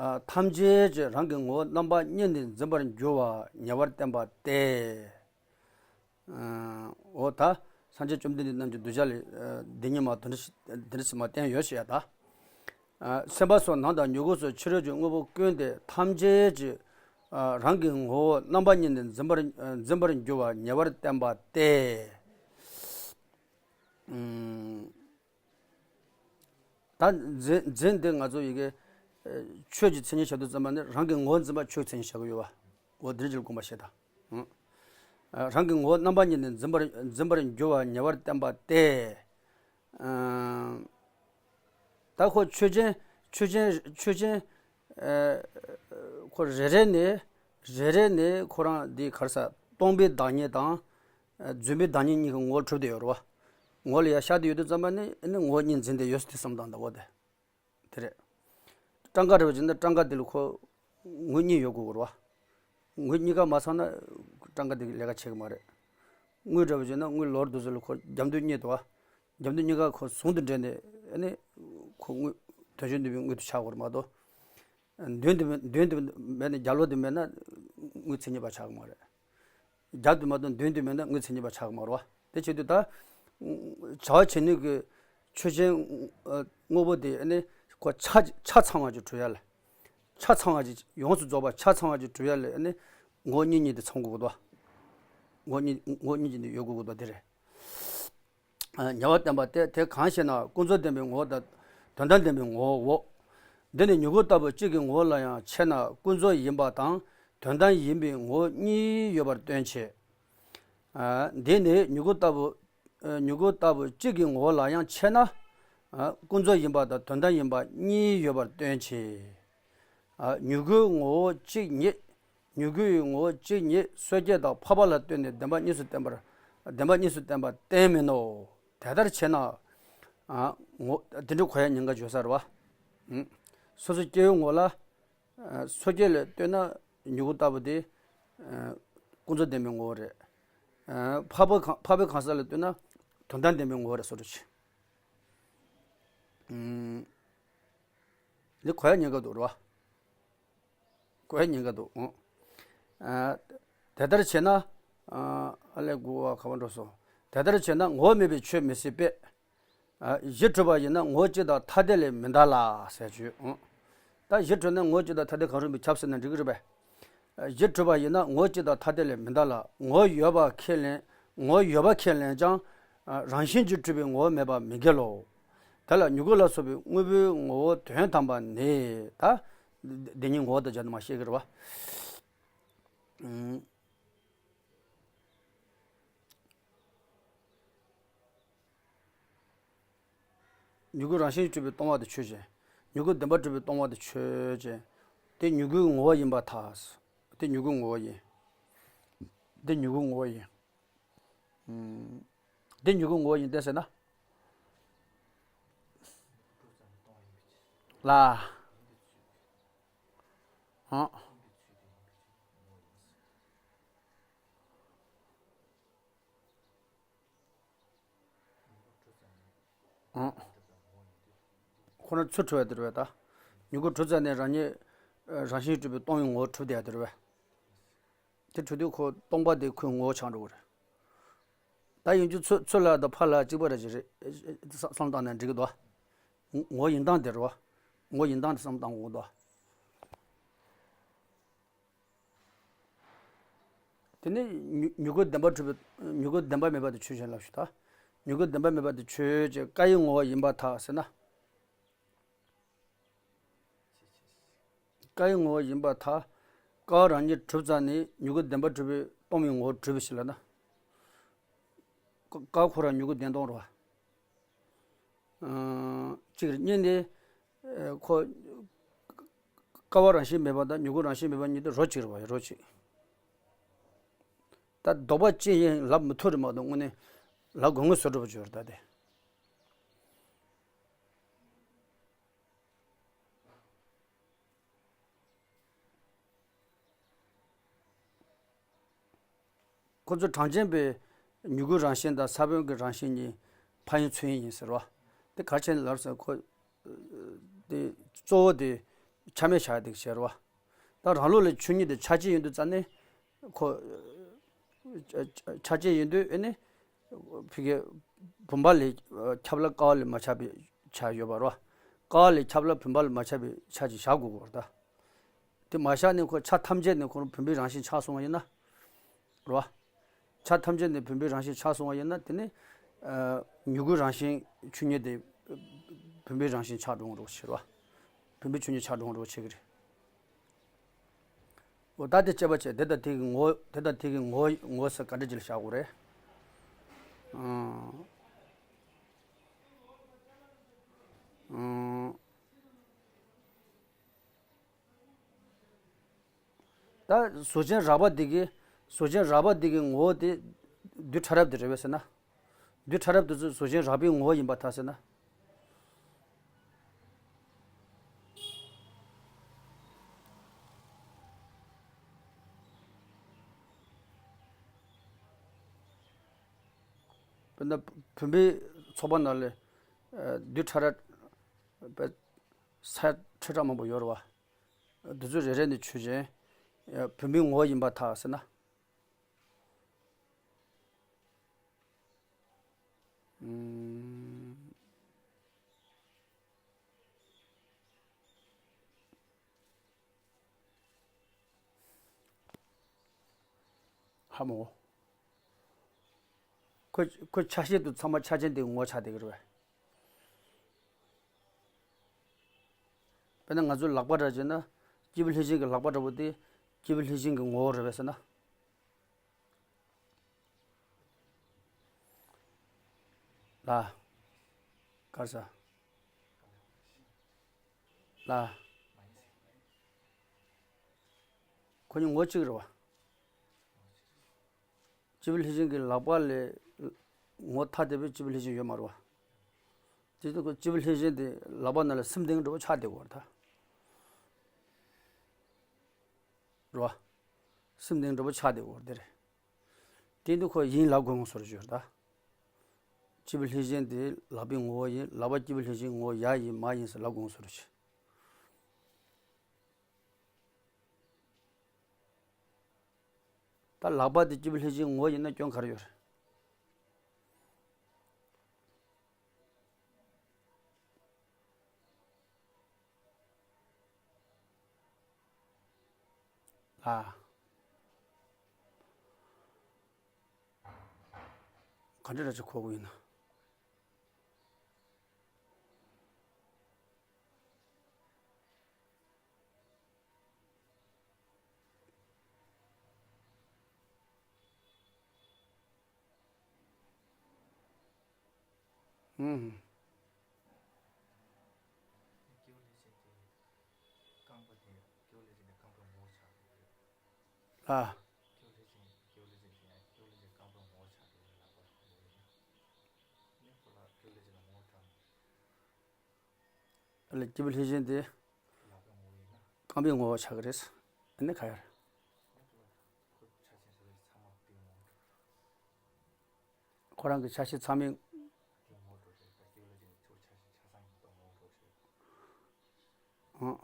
ཐམས་ཅད་ཀྱིས་རང་གི་ངོ་བོ་རྣམ་པ་གཉིས་ནི་འཛིན་པར་འགྱུར་བ་ཉེ་བར་བསྟན་པ་སྟེ། འོ་ད་སངས་རྒྱས་བཅོམ་ལྡན་འདས་རྣམས་ཀྱི་གདུལ་བྱ་ལས་འདི་ཉིད་མ་དོན་འདི་འདི་འདྲ་ཟེར་མ་བསྟན་ཡོད་ཞེས་ཡ་ད། སེམས་པ་སོགས་ནང་དང་མྱུ་གུ་སོགས་ཕྱི་རོལ་གྱི་དངོས་པོ་ཀུན་ཏེ་ཐམས་ཅད་ཀྱིས་རང་གི་ངོ་བོ་རྣམ་པ་གཉིས་ནི་འཛིན་པར་འཛིན་པར་འགྱུར་བ་ཉེ་བར་བསྟན་པ་སྟེ། ད་འཛིན་འཛིན་དེ་ང་ཚོ་ཡི་གེ་ཆོས་ཀྱི་མཚན་ཉིད་བྱ་དུས་ཙམ་པ་ནི་རང་གི་ངོ་བོ་འཛིན་པ་ཆོས་མཚན་ཉིད་བྱ་གི་ཡོད་པ། འོ་འདིར་གྱུར་དགོངས་པ་བཞེས་དང་། རང་གི་ངོ་བོ་རྣམ་པ་གཉིས་ནི་འཛིན་པར་འཛིན་པར་འགྱུར་བ་ཉེ་བར་བསྟན་པ་སྟེ། ད་ཁོ་ཆོས་ཅན་ཆོས་ཅན་ཆོས་ཅན། ཁོ་རེ་རེ་ནས་རེ་རེ་ནས་ཁོ་རང་འདི་གར་ས་སྟོང་པའི་བདག་ཉིད་དང་། རྫུན་པའི་བདག་ཉིད་གཉིས་ཀྱི་ངོ་བོར་གྲུབ་བསྡད་ཡོད་རེད་བ། ངོ་ལ་ཡ་ཤར་བསྡད་ཡོད་དུས་ཙམ་པ་ནི་ཨ་ནི་ངོ་བོ་གཉིས་འཛིན་བསྡད་ཡོད་ཟེར་དུས་བསམ་བཏང་འདུག་བ་དེ། དེ་རེད། སྤྲང་ཀ་འདྲ་བ་ཅིག་ན་སྤྲང་ཀ་དེ་ལ་ཁོ་ངོ་གཉིས་ཡོད་དགོས་རེད་བ། ངོ་གཉིས་ཀ་མ་ཚང་ན་སྤྲང་ཀ་དེ་གི་ལས་ཀ་བྱེད་གི་མ་རེད། དངུལ་འདྲ་བ་ཅིག་ན་དངུལ་ལོར་འདུག་ཟེར་ལ་ཁོ་རྒྱབ་མདུན་གཉིས་འདུག་བ། རྒྱབ་མདུན་གཉིས་ཀ་ཁོ་ཟུང་དུ་འབྲེལ་ནས་ཨ་ནི་ཁོ་དངུལ་དོན་གཅོད་འདུས་པའི་དངུལ་དུ་ཆགས་དགོས་རེད་མ་གཏོགས། མདུན་དུ་མདུན་དུ་མེད་ན་རྒྱབ་ལོགས་དུ་མེད་ན་དངུལ་མཚན་ཉིད་པ་ཆགས་གི་མ་རེད། རྒྱབ་ཏུ་མ་གཏོགས་མདུན་དུ་མེད་ན་དངུལ་མཚན་ཉིད་པ་ཆགས་ཀྱི་མ་རེད་བ། དེ་བྱེད་དུས་ད། བྱ་བ་བྱེད་ནུས་ཀྱི་ཆོས་ཅན། དངོས་པོ་དེ་ནི་ཁོ་ཆ་ཆ་ཚང་བ་ཅིག་གྲུབ་ཡ་ལ། ཆ་ཚང་བ་ཅིག་ཡོངས་སུ་རྫོགས་པ་ཆ་ཚང་བ་ཅིག་གྲུབ་ཡ་ལ་ནི་ངོ་བོ་གཉིས་གཉིས་དེ་ཚང་དགོས་ཀྱི་འདུག་ངོ་བོ་གཉིས་ངོ་བོ་གཉིས་ཀྱི་འདི་ཡོད་དགོས་ཀྱི་འདུག་དེ་རེད། ཉེ་བར་བསྟན་པ་སྟེ་དེ་གང་ཞེ་ན་ཀུན་རྫོབ་བདེན་པའི་ངོ་བོ་དང་དོན་དམ་བདེན་པའི་ངོ་བོའོ། འདི་ནི་མྱུ་གུ་ལྟ་བུ་གཅིག་གི་ངོ་བོ་ལ་ཡང་ཕྱེ་ན་ཀུན་རྫོབ་ཡིན་པ་དང་དོན་དམ་ཡིན་པའི་ངོ་བོ་གཉིས་ཡོད་པར་སྟོན་ཆེ། འདི་ནི་མྱུ་གུ་ལྟ་བུ་མྱུ་གུ་ལྟ་བུ་གཅིག་གི་ངོ་བོ་ལ་ཡང་ཕྱེ་ན་ ཀུན་རྫོབ་ཡིན་པ་དང་དོན་དམ་ཡིན་པ་གཉིས་ཡོད་པར་སྟོན་ཕྱིར། མྱུ་གུའི་ངོ་བོ་གཅིག་ཉིད། མྱུ་གུའི་ངོ་བོ་གཅིག་ཉིད་སོ་སྐྱེ་དང་འཕགས་པ་ལ་ལྟོས་ནས་བདེན་པ་གཉིས་སུ་བསྟན་པར། བདེན་པ་གཉིས་སུ་བསྟན་པ་གཏན་མིན་ནོ། དེ་ལྟར་བྱས་ན། ངོ་དེ་འདྲའི་གོ་ཡ་ཉེན་ཁ་བརྗོད་ས་རེད་བ། སོ་སོ་སྐྱེ་བོའི་ངོ་ལ། སོ་སྐྱེ་ལ་ལྟོས་ན་མྱུ་གུ་ལྟ་བུ་དེ། ཀུན་རྫོབ་བདེན་པའི་ངོ་བོ་རེད། འཕགས་པའི་གང་འཕགས་པའི་གང་ཟག་ལ་ལྟོས་ན་དོན་དམ་བདེན་པའི་ངོ་བོ་རེད་སོ་སོ་ཆེ། འདི་གོ་ཡ་ཉེན་ཁ་འདུག་རེད་བ། གོ་ཡ་ཉེན་ཁ་འདུག་ཨང་། དེ་ལྟར་བྱས་ན། ཨ་ལས་དགུ་བ་ག་བ་འགྲོ་སོང་། དེ་ལྟར་བྱས་ན་ངོ་བོ་མེད་པའི་ཆོས་མི་སྲིད་པས། གཞི་གྲུབ་པ་ཡིན་ན་ངོ་བོ་གཅིག་དང་ཐ་དད་ལས་མི་འདའ་ལ་ཟེར་བརྗོད་ཨང་། ད་གཞི་གྲུབ་ན་ངོ་བོ་གཅིག་དང་ཐ་དད་གང་རུང་བས་ཁྱབ་ཟེར་ན་འགྲིག་གི་རེད་པས། གཞི་གྲུབ་པ་ཡིན་ན་ངོ་བོ་གཅིག་དང་ཐ་དད་ལས་མི་འདའ་ལ། ངོ་བོ་ཡོད་པ་ཁས་ལེན། ངོ་བོ་ཡོད་པ་ཁས་ལེན་ཀྱང་། རང་བཞིན་གྱིས་གྲུབ་པའི་ངོ་བོ་མེད་པ་མི་འགལ་ལོ། དེ་ལ་མྱུ་གུ་ལ་སོགས་པའི་དངོས་པོའི་ངོ་བོ་དོན་དམ་པ་ནི། ད། དེ་ཉིད་ངོ་བོ་དང་སྦྱར་ནས་མ་བཤད་ཀྱི་རེད་བ། མྱུ་གུ་རང་བཞིན་གྱིས་གྲུབ་པས་སྟོང་པ་དེ་ཆོས་ཅན། མྱུ་གུ་བདེན་པར་གྲུབ་པས་སྟོང་པ་དེ་ཆོས་ཅན། དེ་མྱུ་གུའི་ངོ་བོ་ཡིན་པར་ཐལ། དེ་མྱུ་གུའི་ངོ་བོ་ཡིན། དེ་མྱུ་གུའི་ངོ་བོ་ཡིན། དེ་མྱུ་གུའི་ངོ་བོ་ཡིན་ཏེ་ཟེར་ན། ལ། ཨང་། ཨང་། ཁོ་ན་ཚུར་གྲུབ་པ་དེ་རེད་པས་ད། མྱུ་གུ་གྲུབ་ཙམ་ནས་རང་ཉིད་རང་བཞིན་གྲུབ་པའི་སྟོང་པའི་ངོ་བོ་གྲུབ་བསྡད་ཡ་དེ་རེད་པས། དེ་གྲུབ་དུས་ཁོ་སྟོང་པ་དེ་ཁོའི་ངོ་བོ་ཆགས་འགྲོ་གི་རེད། ད་ཡིན་རྒྱུ་ཚུར་ཚུར་ལ་དང་ཕར་ལ་གཅིག་པ་རེད་ཅེས་རེད། བསམ་བློ་བཏང་ན་འགྲིག་གི་འདུག་ངོ་བོ་ཡིན་སྟངས་དེ་རེད་པ། ངོ་བོ་ཡིན་སྟངས་དེ་བསམ་བློ་བཏང་དགོས་ཀྱི་འདུག་དེ་ནི་མྱུ་མྱུ་གུ་བདེན་པ་གྲུབ་པའི་མྱུ་གུ་བདེན་པ་མེད་པ་དེ་ཆོས་ཅན་ལབ་ཞུ་ད། མྱུ་གུ་བདེན་པ་མེད་པ་དེ་ཆོས་ཅན་ཀྭ་ཡི་ངོ་བོ་ཡིན་པར་ཐལ་ཟེར་ན། ཀྭ་ཡི་ངོ་བོ་ཡིན་པར་ཐལ། ཀྭ་རང་ཉིད་གྲུབ་ཙམ་ནས་མྱུ་གུ་བདེན་པ་གྲུབ་པས་སྟོང་པའི་ངོ་བོ་གྲུབ་པའི་ཕྱིར་ལབ་ན། ཀ་ཀྭ་ཁོ་རང་མྱུ་གུ་བདེན་སྟོང་རེད་པ། གཅིག་རེད། གཉིས་ནི། ཁོ། ཀ་བ་རང་བཞིན་མེད་པ་དང་མྱུ་གུ་རང་བཞིན་མེད་པ་གཉིས་དེ་རོ་གཅིག་རེད་པ། རོ་གཅིག་ད་ལྡོག་པ་ཅི་ཡིན་ལབ་མི་ཐུབ་རེད་མ་གཏོགས་དངོས་གནས་ལབ་དགོས་ངེས་བཟོ་འགྲོ་བ་བརྗོད་རེད་ད་དེ། ཁོ་ཚོ་གྲངས་ཅན་པས་མྱུ་གུའི་རང་བཞིན་དང་ས་བོན་གྱི་རང་བཞིན་གཉིས་ཕན་ཡོན་མཚོན་ཡུལ་ཡིན་ཟེར་བ། དེ་ག་རེ་བྱས་ནས་ལབ་ཟེར་ཁོ། དེ་གཙོ་བོ་དེ་ཆ་མེད་བྱ་ཡ་དེ་བྱས་རེད་བ། ད་རང་ལུགས་ལ་ཆོས་ཉིད་དེ་ཆ་གཅིག་ཡིན་དུས་ཙ་ནས་ཁོ། ཆ་གཅིག་ཡིན་དུས་ཨེ་ནི། ཕ་གི། བུམ་པ་ལས་ཁྱབ་ལ་ཀ་བ་ལས་མ་ཁྱབ་པའི་ཆ་ཡོད་པ་རེད་བ། ཀ་བ་ལས་ཁྱབ་ལ་བུམ་པ་ལས་མ་ཁྱབ་པའི་ཆ་ཅིག་བཞག་དགོས་ཀྱི་རེད་ད། དེ་མ་བཞག་ནས་ཁོ་ཆ་ཐམས་ཅད་ནས་ཁོ་བུམ་པའི་རང་བཞིན་ཆགས་སོང་བ་ཡིན་ན། རེད་བ། ཆ་ཐམས་ཅད་ནས་བུམ་པའི་རང་བཞིན་ཆགས་སོང་བ་ཡིན་ན་དེ་ནི། མྱུ་གུའི་རང་བཞིན་ཆོས་ཉིད་དེ། བུམ་པའི་རང་བཞིན་ཆགས་འགྲོ་འགྲོ་ཕྱིར་བ། བུམ་པའི་ཆོས་ཉིད་ཆགས་འགྲོ་འགྲོ་བྱེད་ཀྱི་རེད། འོ་ད་དེ་དཔྱད་པ་བྱས་དེ་དང་དེ་གི་ངོ་དེ་དང་དེ་གི་ངོ་ངོ་ཟེར་ག་འདྲ་ཅིག་ལ་བཞག་དགོས་རེད། ཨང་། ཨང་། ད་གཟུགས་ཅན་རགས་པ་འདི་གི་གཟུགས་ཅན་རགས་པ་འདི་གི་ངོ་བོ་དེ་རྡུལ་ཕྲ་རབ་དེ་རེད་པས་ཟེར་ན། རྡུལ་ཕྲ་རབ་དེ་ཚོ་གཟུགས་ཅན་རགས་པའི་ངོ་བོ་ཡིན་པར་ཐལ་ཟེར་ན། དཔེར་ན་བུམ་པའི་ཚོགས་པ་ནང་ལ་རྡུལ་ཕྲ་རབ་ས་ཁྲ་ཁྲ་མང་པོ་ཡོད་རེད་བ། འདི་ཚོ་རེ་རེ་ནས་ཆོས་ཅན། བུམ་པའི་ངོ་བོ་ཡིན་པར་ཐལ་ཟེར་ན། ཨུམ། ཧ་མོ། ཁོ་ཁོ་ཆ་ཤས་དུ་ཚང་མ་ཆ་ཅན་དེ་ངོ་ཆགས་བསྡད་ཀྱི་རེད་པས། དཔེར་ན་ང་ཚོའི་ལག་པ་འདྲ་བྱས་ན་སྐྱེས་བུ་ལྷས་བྱིན་གྱི་ལག་པ་འདྲ་བོ་དེ་སྐྱེས་བུ་ལྷས་བྱིན་གྱི་ངོ་བོ་རེད་པས་ཟེར་ན། ལ། ག་རེ་ཟེར། ཨ། ཁོ་གཉིས་ངོ་གཅིག་རེད་བ། སྤྱི་བོའི་ལྷས་བྱིན་གྱི་ལག་པ་ལས་ངོ་ཐ་དད་པའི་སྤྱི་བོའི་ལྷས་བྱིན་ཡོད་མ་རེད་བ། དེ་དུས་ཁོ་སྤྱི་བོའི་ལྷས་བྱིན་དེ་ལག་པ་ནང་ལ་སེམས་གཏིང་འདྲ་བོ་ཆགས་བསྡད་ཡོད་རེད་ད། རེད་བ། སེམས་གཏིང་འདྲ་བོ་ཆགས་བསྡད་ཡོད་རེད་དེ་རེད། དེ་དུས་ཁོ་ཡིན་ལབ་དགོས་ངོ་སོ་རེ་ཞུ་ད། སྤྱི་བོའི་ལྷས་བྱིན་དེ་ལག་པའི་ངོ་བོ་ཡིན། ལག་པ་སྤྱི་བོའི་ལྷས་བྱིན་ངོ་བོ་ཡ་ཡིན་མ་ཡིན་ཟེར་ལབ་དགོས་ངོ་སོ་རེ་ཞུ། ད་ལག་པ་དེ་སྤྱི་བོའི་ལྷས་བྱིན་ངོ་བོ་ཡིན་ན་སྐྱོན་ག་རེ་ཡོད་རེད། ཨ། ག་འདྲ་ར་ཅིག་གོ་དགོས་ཡིན་ན། ཨུམ། ཨ། ལ་སྐྱིད་པོ་ལྷས་བྱིན་དེ་རྐང་པའི་ངོ་བོ་ཆགས་ཀྱི་རེད། ཨ་ནི་ག་ཡར། ཁོ་རང་གི་ཆ་ཤས་ཚང་མའི། ཨང་།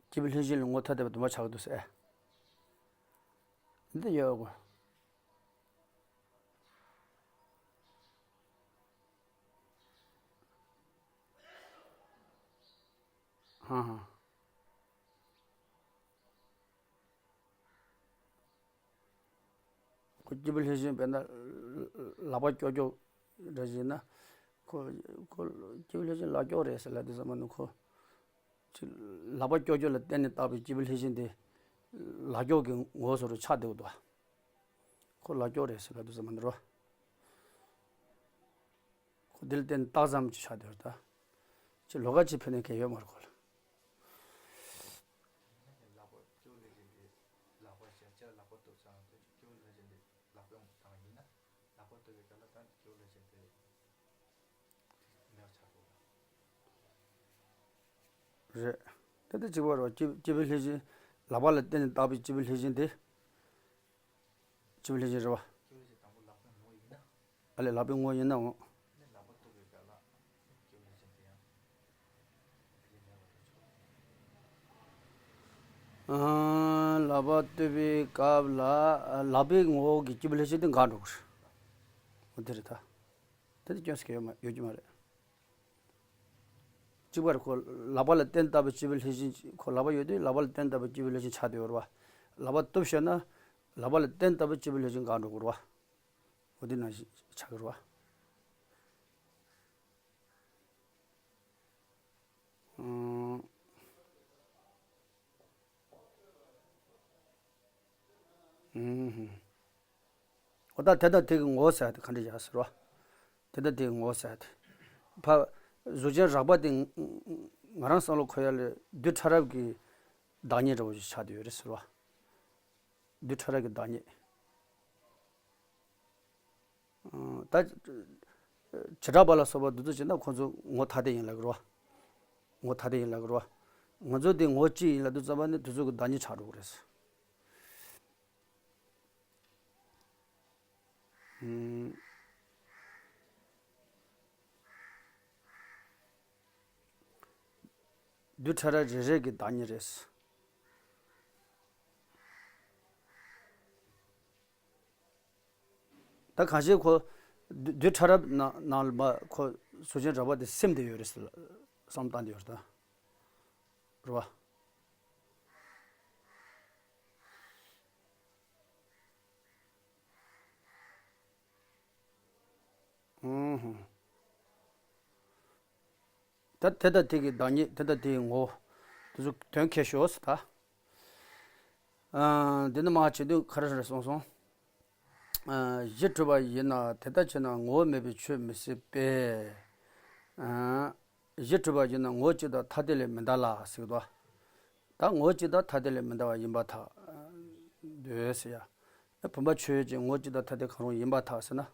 སྐྱིད་པོ་ལྷས་བྱིན་ལ་ངོ་ཐ་དད་པ་དུ་མ་ཆགས་འདུག་ཟེར། འདི་ཡོད་གོ། ཧང་ཧང་། ཁོ་སྐྱིད་པོ་ལྷས་བྱིན་དཔེར་ན་ལག་པ་ཀྱོག་ཀྱོག་འདྲ་ཞིག་ན། ཁོ་ཁོ་སྐྱིད་པོ་ལྷས་བྱིན་ལག་ཀྱོག་རེད་ཟེར་ལབ་དུས་ཙམ་པ་ནི་ཁོ། ཅིག་ལག་པ་ཀྱོག་ཀྱོག་ལ་བརྟེན་ནས་བཏགས་པའི་སྐྱིད་པོ་ལྷས་བྱིན་དེ་ལག་ཀྱོག་གི་ངོ་བོ་སོ་རུ་ཆགས་བསྡད་འདུག་བ། ཁོ་ལག་ཀྱོག་རེད་ཟེར་ལབ་དུས་ཙམ་པ་ནི་རོ། ཁོ་འདི་ལ་བརྟེན་ནས་རྟགས་ཙམ་ཅིག་ཆགས་བསྡད་ཡོད་ད། ཅིག་ལོགས་ཀ་ཅིག་ཕན་ནས་གལ་ཡོད་མ་རེད་ཁོ་ལ། རེད། དེ་ལྟར་གཅིག་པ་རེད་བ། སྐྱིད་སྐྱིད་པོའི་ལྷས་བྱིན། ལག་པ་ལ་བརྟེན་ནས་བཏགས་པའི་སྐྱིད་པོའི་ལྷས་བྱིན་དེ། སྐྱིད་པོའི་ལྷས་བྱིན་རེད་བ། ཨ་ལས་ལག་པའི་ངོ་ཡིན་ནའང་། ཨ། ལག་པ་གཏོད་པའི་སྐབས་ལ་ལག་པའི་ངོ་བོ་གི་སྐྱིད་པོའི་ལྷས་བྱིན་དེ་འགག་འགྲོ་གི་རེད། འོ་དེ་རེད་ད། དེ་དེ་སྐྱོན་ཟེར་གྱི་ཡོད་མ་ཡོད་ཀྱི་མ་རེད། གཅིག་པར་ཁོ་ལག་པ་ལ་བརྟེན་བཏགས་པའི་སྐྱིད་པོའི་ལྷས་བྱིན། ཁོ་ལག་པ་ཡོད་དུས་ལག་པ་ལ་བརྟེན་བཏགས་པའི་སྐྱིད་པོའི་ལྷས་བྱིན་ཆགས་བསྡད་ཡོད་རེད་བ། ལག་པ་གཏུབ་ཤེས་ན་ལག་པ་ལ་བརྟེན་བཏགས་པའི་སྐྱིད་པོའི་ལྷས་བྱིན་འགག་འགྲོ་གི་རེད་བ། འོ་དེ་ནང་བཞིན་ཆགས་ཀྱི་རེད་བ། ཨང་། ཨུམ། འོ་ད་དེ་དང་དེ་གི་ངོ་བོ་ཟེར་ཡ་དེ་ག་འདྲ་ཡོད་ཟེར་བ། དེ་དང་དེ་གི་ངོ་བོ་ཟེར་ཡ་དེ། ཕ། གཟུགས་ཅན་རགས་པ་དེ་ང་རང་བསམ་བློ་འཁོར་ཡ་ལ་རྡུལ་ཕྲ་རབ་ཀྱི་བདག་ཉིད་འདྲ་བོ་ཞིག་ཆགས་བསྡད་ཡོད་རེད་ཟེར་བ། རྡུལ་ཕྲ་རབ་ཀྱི་བདག་ཉིད། ད། བྱེ་བྲག་པ་ལ་སོགས་པ་འདི་ཚོ་བྱས་ན་ཁོ་ཚོ་ངོ་ཐ་དད་ཡིན་ལབ་ཀྱི་རེད་བ། ངོ་ཐ་དད་ཡིན་ལབ་ཀྱི་རེད་བ། ང་ཚོ་དེ་ངོ་གཅིག་ཡིན་ལབ་དུས་ཙམ་པ་ནི་དེ་ཚོ་གི་བདག་ཉིད་ཆགས་འགྲོ་གི་རེད། ཨུམ། རྡུལ་ཕྲ་རབ་རེ་རེ་གི་བདག་ཉིད་རེད། ད་གང་ཞིག་ཁོ། རྡུལ་རྡུལ་ཕྲ་རབ་ནང་ནང་ལ་མ་ཁོ་གཟུགས་ཅན་རགས་པ་དེ་སེམས་དེ་ཡོད་རེད་ཟེར་བསམ་བཏང་དེ་ཡོད་རེད་ད། རེད་བ། ཨུམ། ད་དེ་དང་དེ་གི་བདག་ཉིད། དེ་དང་དེ་ཡི་ངོ་བོ། དེ་ཚོ་དོན་ཁྱད་ཤོས་ད། ཨ། འདི་ནི་མ་བྱེད་དུས་ག་རེ་རེད་གསུངས་སོང་། གཞི་གྲུབ་པ་ཡིན་ན་དེ་ལྟར་བྱས་ན་ངོ་བོ་མེད་པའི་ཆོས་མི་སྲིད་པས། གཞི་གྲུབ་པ་ཡིན་ན་ངོ་བོ་གཅིག་དང་ཐ་དད་ལས་མི་འདའ་ལ་ཟེར་གི་འདུག་ད་ངོ་བོ་གཅིག་དང་ཐ་དད་ལས་མི་འདའ་བ་ཡིན་པར་ཐལ། འདོད་ཟེར་ཡ། བུམ་པ་ཆོས་ཅན་ངོ་བོ་གཅིག་དང་ཐ་དད་གང་རུང་ཡིན་པར་ཐལ་ཟེར་ན།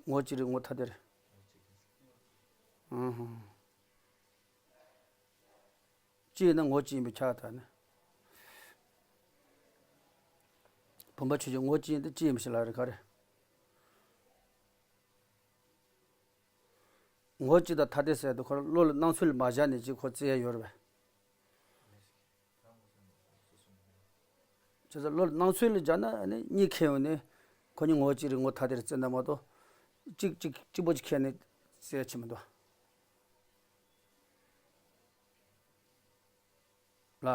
ངོ་བོ་གཅིག་རེད། ངོ་བོ་ཐ་དད་རེད། ཨུ་ཧུ། གཅིག་ཡིན་ན་ངོ་བོ་གཅིག་ཡིན་པས་ཁྱབ་པར་ཐལ་ནས། བུམ་པ་ཆོས་ཅན་ངོ་བོ་གཅིག་ཡིན་དུས་གཅིག་ཡིན་པ་ཞིག་ལ་རེ་ག་རེ། ངོ་བོ་གཅིག་དང་ཐ་དད་ཟེར་དུས་ཁོ་བློ་ལ་སྣང་ཚུལ་མ་སྦྱར་ནས་ཅིག་ཁོ་བརྩི་ཡ་ཡོད་རེད་པས། བྱས་ཙང་བློ་ལ་སྣང་ཚུལ་ལ་སྦྱར་ན་ནི་གཉིས་ཁེལ་ཡོང་ནས་ཁོ་གཉིས་ངོ་བོ་གཅིག་རེད་ངོ་བོ་ཐ་དད་རེད་བརྩི་ན་མ་གཏོགས་གཅིག་གཅིག་གཅིག་པོ་གཅིག་ཁེལ་ནས་བརྩི་ཡ་ཆེ་མི་འདུག་ལ།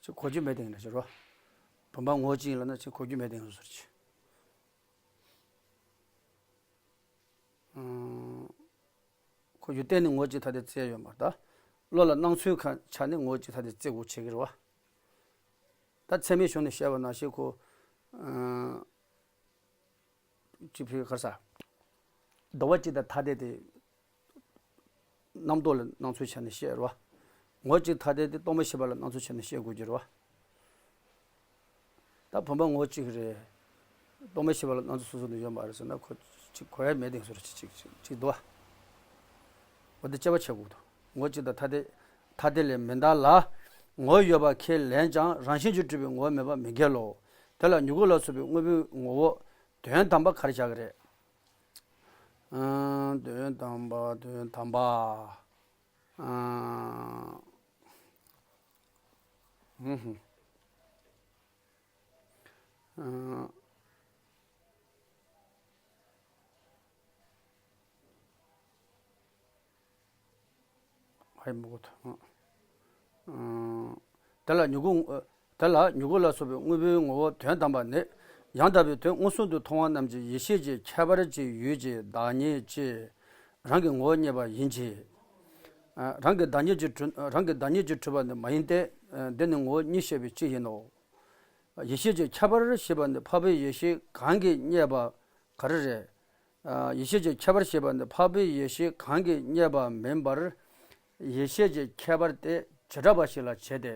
ཅིག་གོ་རྒྱུ་མེད་དེ་ཡིན་ན་ཅིག་རོ། བུམ་པ་ངོ་བོ་གཅིག་ཡིན་ལབ་ན་ཅིག་གོ་རྒྱུ་མེད་དེ་ཡིན་ཟེར་ཅིག་ཁོ་རྒྱུ་གཏན་ནས་ངོ་བོ་གཅིག་ཐ་དད་བརྩི་ཡ་ཡོད་མ་རེད་ད། བློ་ལ་སྣང་ཚུལ་ཁ་ཆ་ནས་ངོ་བོ་གཅིག་ཐ་དད་བརྩི་དགོས་བྱེད་ཀྱི་རེད་བ། ད་ཚད་མའི་གཞུང་ནས་བཤད་པ་ནང་བཞིན་ཁོ། ཅིག་ཕི་གར་ས། འདོད་པ་གཅིག་དང་ཐ་དད་དེ། རྣམ་རྟོག་ལ་སྣང་ཚུལ་ཆ་ནས་བཤད་རེད་བ། ངོ་བོ་གཅིག་ཐ་དད་དེ་རྟོག་མེད་ཤེས་པ་ལ་སྣང་ཚུལ་ཆ་ནས་བཤད་དགོས་ཀྱི་རེད་བ། ད་བུམ་པ་ངོ་བོ་གཅིག་རེད། རྟོག་མེད་ཤེས་པ་ལ་སྣང་ཚུལ་སོ་སོ་ནས་ཡོད་མ་རེད་ཟེར་ན་ཁོ་ཅིག་གོ་ཡ་མེད་དེ་ཟེར་ཅིག་ཅིག་ཅིག་ཅིག་འདུག་བ། འོ་དེ་དཔྱད་པ་བྱེད་དགོས་འདུག་ངོ་བོ་གཅིག་དང་ཐ་དད་ཐ་དད་ལས་མི་འདའ་ལ། ངོ་བོ་ཡོད་པ་ཁས་ལེན་ཀྱང་རང་བཞིན་གྱིས་གྲུབ་པའི་ངོ་བོ་མེད་པ་མི་འགལ་ལོ། དེ་ལ་མྱུ་གུ་ལ་སོགས་པའི་དངོས་པོའི་ངོ་བོ་དོན་དམ་པ་ག་རེ་བྱ་གི་རེད། ཨང་། དོན་དམ་པ། དོན་དམ་པ། ཨང་། ཧུམ་ཧུམ། ཨང་། ཧའི་མོ་གོ་ཐ། ཨང་། དེ་ལ་མྱུ་གུ། དེ་ལ་མྱུ་གུ་ལ་སོགས་པའི་དངོས་པོའི་ངོ་བོ་དོན་དམ་པ་ནི། ཡང་དག་པའི་དོན་མངོན་སུམ་དུ་མཐོང་བ་རྣམས་ཀྱི་ཡེ་ཤེས་ཀྱི་ཁྱད་པར་གྱི་ཡུལ་གྱི་བདག་ཉིད་ཀྱིས་རང་གི་ངོ་བོ་རྙེད་པ་ཡིན་གྱི། རང་གི་བདག་ཉིད་ཀྱིས་གྲུབ། རང་གི་བདག་ཉིད་ཀྱིས་གྲུབ་པ་ནི་མ་ཡིན་ཏེ། འདི་ནི་ངོ་བོ་ཉིད་བཤད་པའི་སྤྱི་ཡིན་ནོ། ཡེ་ཤེས་ཀྱི་ཁྱད་པར་ཞེས་པ་ནི་འཕགས་པའི་ཡེ་ཤེས་གང་གིས་རྙེད་པ་ག་རེ་རེད། ཡེ་ཤེས་ཀྱི་ཁྱད་པར་ཞེས་པ་ནི་འཕགས་པའི་ཡེ་ཤེས་གང་གིས་རྙེད་པ་མིན་པར། ཡེ་ཤེས་ཀྱི་ཁྱད་པར་དེ་བྱེ་བྲག་པ་ཞིག་ལ་བྱེད་དེ།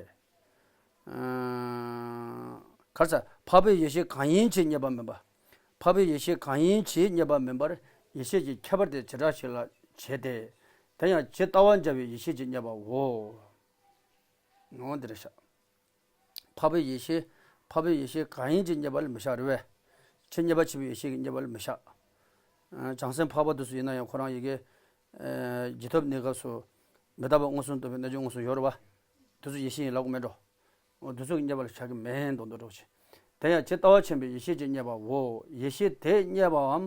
གར་ས་འཕགས་པའི་ཡེ་ཤེས་གང་ཡིན་གྱིས་རྙེད་པ་མིན་པ། འཕགས་པའི་ཡེ་ཤེས་གང་ཡིན་གྱིས་རྙེད་པ་མིན་པར་ཡེ་ཤེས་ཀྱི་ཁྱད་པར་དེ་བྱེ་བྲག་ཞིག་ལ་བྱེད་དེ། དེ་ཡང་ཇི་ལྟ་བ་འཇལ་བའི་ཡེ་ཤེས་ཀྱིས་རྙེད་པའོ། འོ་འདི་རེད་ཤག་འཕགས་པའི་ཡེ་ཤེས། འཕགས་པའི་ཡེ་ཤེས་གང་ཡིན་གྱིས་རྙེད་པ་ལ་མི་བཞག་རེད་བས། ཕྱིར་རྙེད་པ་ཆེན་པོའི་ཡེ་ཤེས་ཀྱིས་རྙེད་པ་ལ་མི་བཞག་བྱང་སེམས་འཕགས་པ་དེ་ཚོ་ཡིན་ན་ཡང་ཁོ་རང་ཡི་གེ། རྒྱུད་ཐོབ་གནས་སྐབས་སུ། མི་རྟག་པ་མངོན་སུམ་རྟོགས་པའི་རྣལ་འབྱོར་མངོན་སུམ་ཡོད་རེད་བ། དེ་ཚོ་ཡེ་ཤེས་ཡིན་ལབ་དགོས་མེད་འགྲོ། འོ་དེ་ཚོ་གི་རྙེད་པ་ལ་བཞག་གི་མེད་མདོག་མདོག་འགྲོ་ཆེ། དེ་ཡང་ཇི་ལྟ་བ་ཆེན་པོའི་ཡེ་ཤེས་ཀྱིས་རྙེད་པའོ། ཡེ་ཤེས་དེས་རྙེད་པའམ།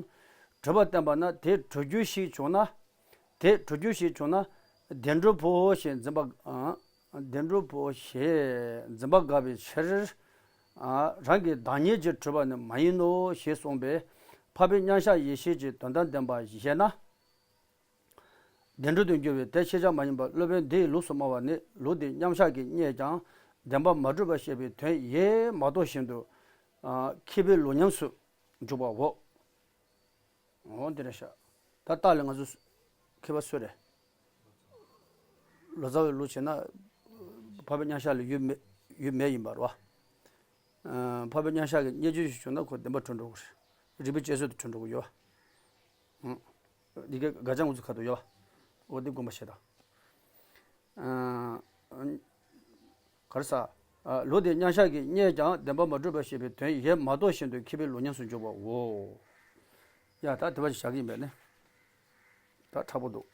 གྲུབ་པ་བསྟན་པ་ན་དེ་གྲུབ་རྒྱུ་ཞིག་བྱུང་ན། དེ་གྲུབ་རྒྱུ་ཞིག་བྱུང་ན། བདེ་འགྲོ་བོ་ཞེས་འཛིན་པ། བདེ་འགྲོ་བོ་ཞེས་འཛིན་པ་དགག་པའི་ཕྱིར། རང་གི་བདག་ཉིད་ཀྱིས་གྲུབ་པ་ནི་མ་ཡིན་ནོ་ཞེས་གསུངས་པས། འཕགས་པའི་མཉམ་གཞག་ཡེ་ཤེས་ཀྱི་དོན་དམ་བདེན་པ་བཞེད་ན། བདེ་འགྲོ་དུ་འགྱུར་བའི་དེ་ཤེས་བྱ་མ་ཡིན་པ་སློབ་དཔོན་འདིའི་ལུགས་སུ་སྨྲ་བ་ནི་ལུགས་འདི་མཉམ་གཞག་གིས་རྙེད་ཀྱང་བདེན་པ་མ་གྲུབ་པར་བཤད་པའི་དོན་ཡེ་མ་རྟོགས་བཞིན་དུ། མཁས་པའི་ལོག་ཉམས་སུ་འཇུག་པའོ། འོ་འདི་རེད་ཤག་ད་ལྟ་ལས་ང་ཚོ་མཁས་པ་སུ་རེད། ལོ་ཙཱ་བའི་ལུགས་བྱས་ན། འཕགས་པའི་མཉམ་གཞག་ལ་ཡུལ་མེད་ཡུལ་མེད་ཡིན་པ་རེད་བ། འཕགས་པའི་མཉམ་གཞག་གི་རྙེད་རྒྱུ་ཞིག་བྱུང་ན་ཁོ་བདེན་པ་གྲུབ་འགྲོ་གི་རེད། རིགས་པའི་དཔྱད་བཟོད་དུ་གྲུབ་འགྲོ་གི་ཡོད་བ། འདི་གའི་དགག་བྱ་ང་ཚོ་ཁ་ཐུག་ཡོད་བ། འོ་འདི་དགོངས་པ་བཞེས་དང་། ག་རེ་ཟ། ལུགས་འདི་མཉམ་གཞག་གིས་རྙེད་ཀྱང་བདེན་པ་མ་གྲུབ་པར་བཤད་པའི་དོན་ཡེ་མ་རྟོགས་བཞིན་དུ་མཁས་པའི་ལོག་ཉམས་སུ་འཇུག་པའོ། ཡ་ད་དེ་བ་ཞིག་བཞག་གི་ཡིན་པས་ནི། ད་དྲག་པོ་འདུག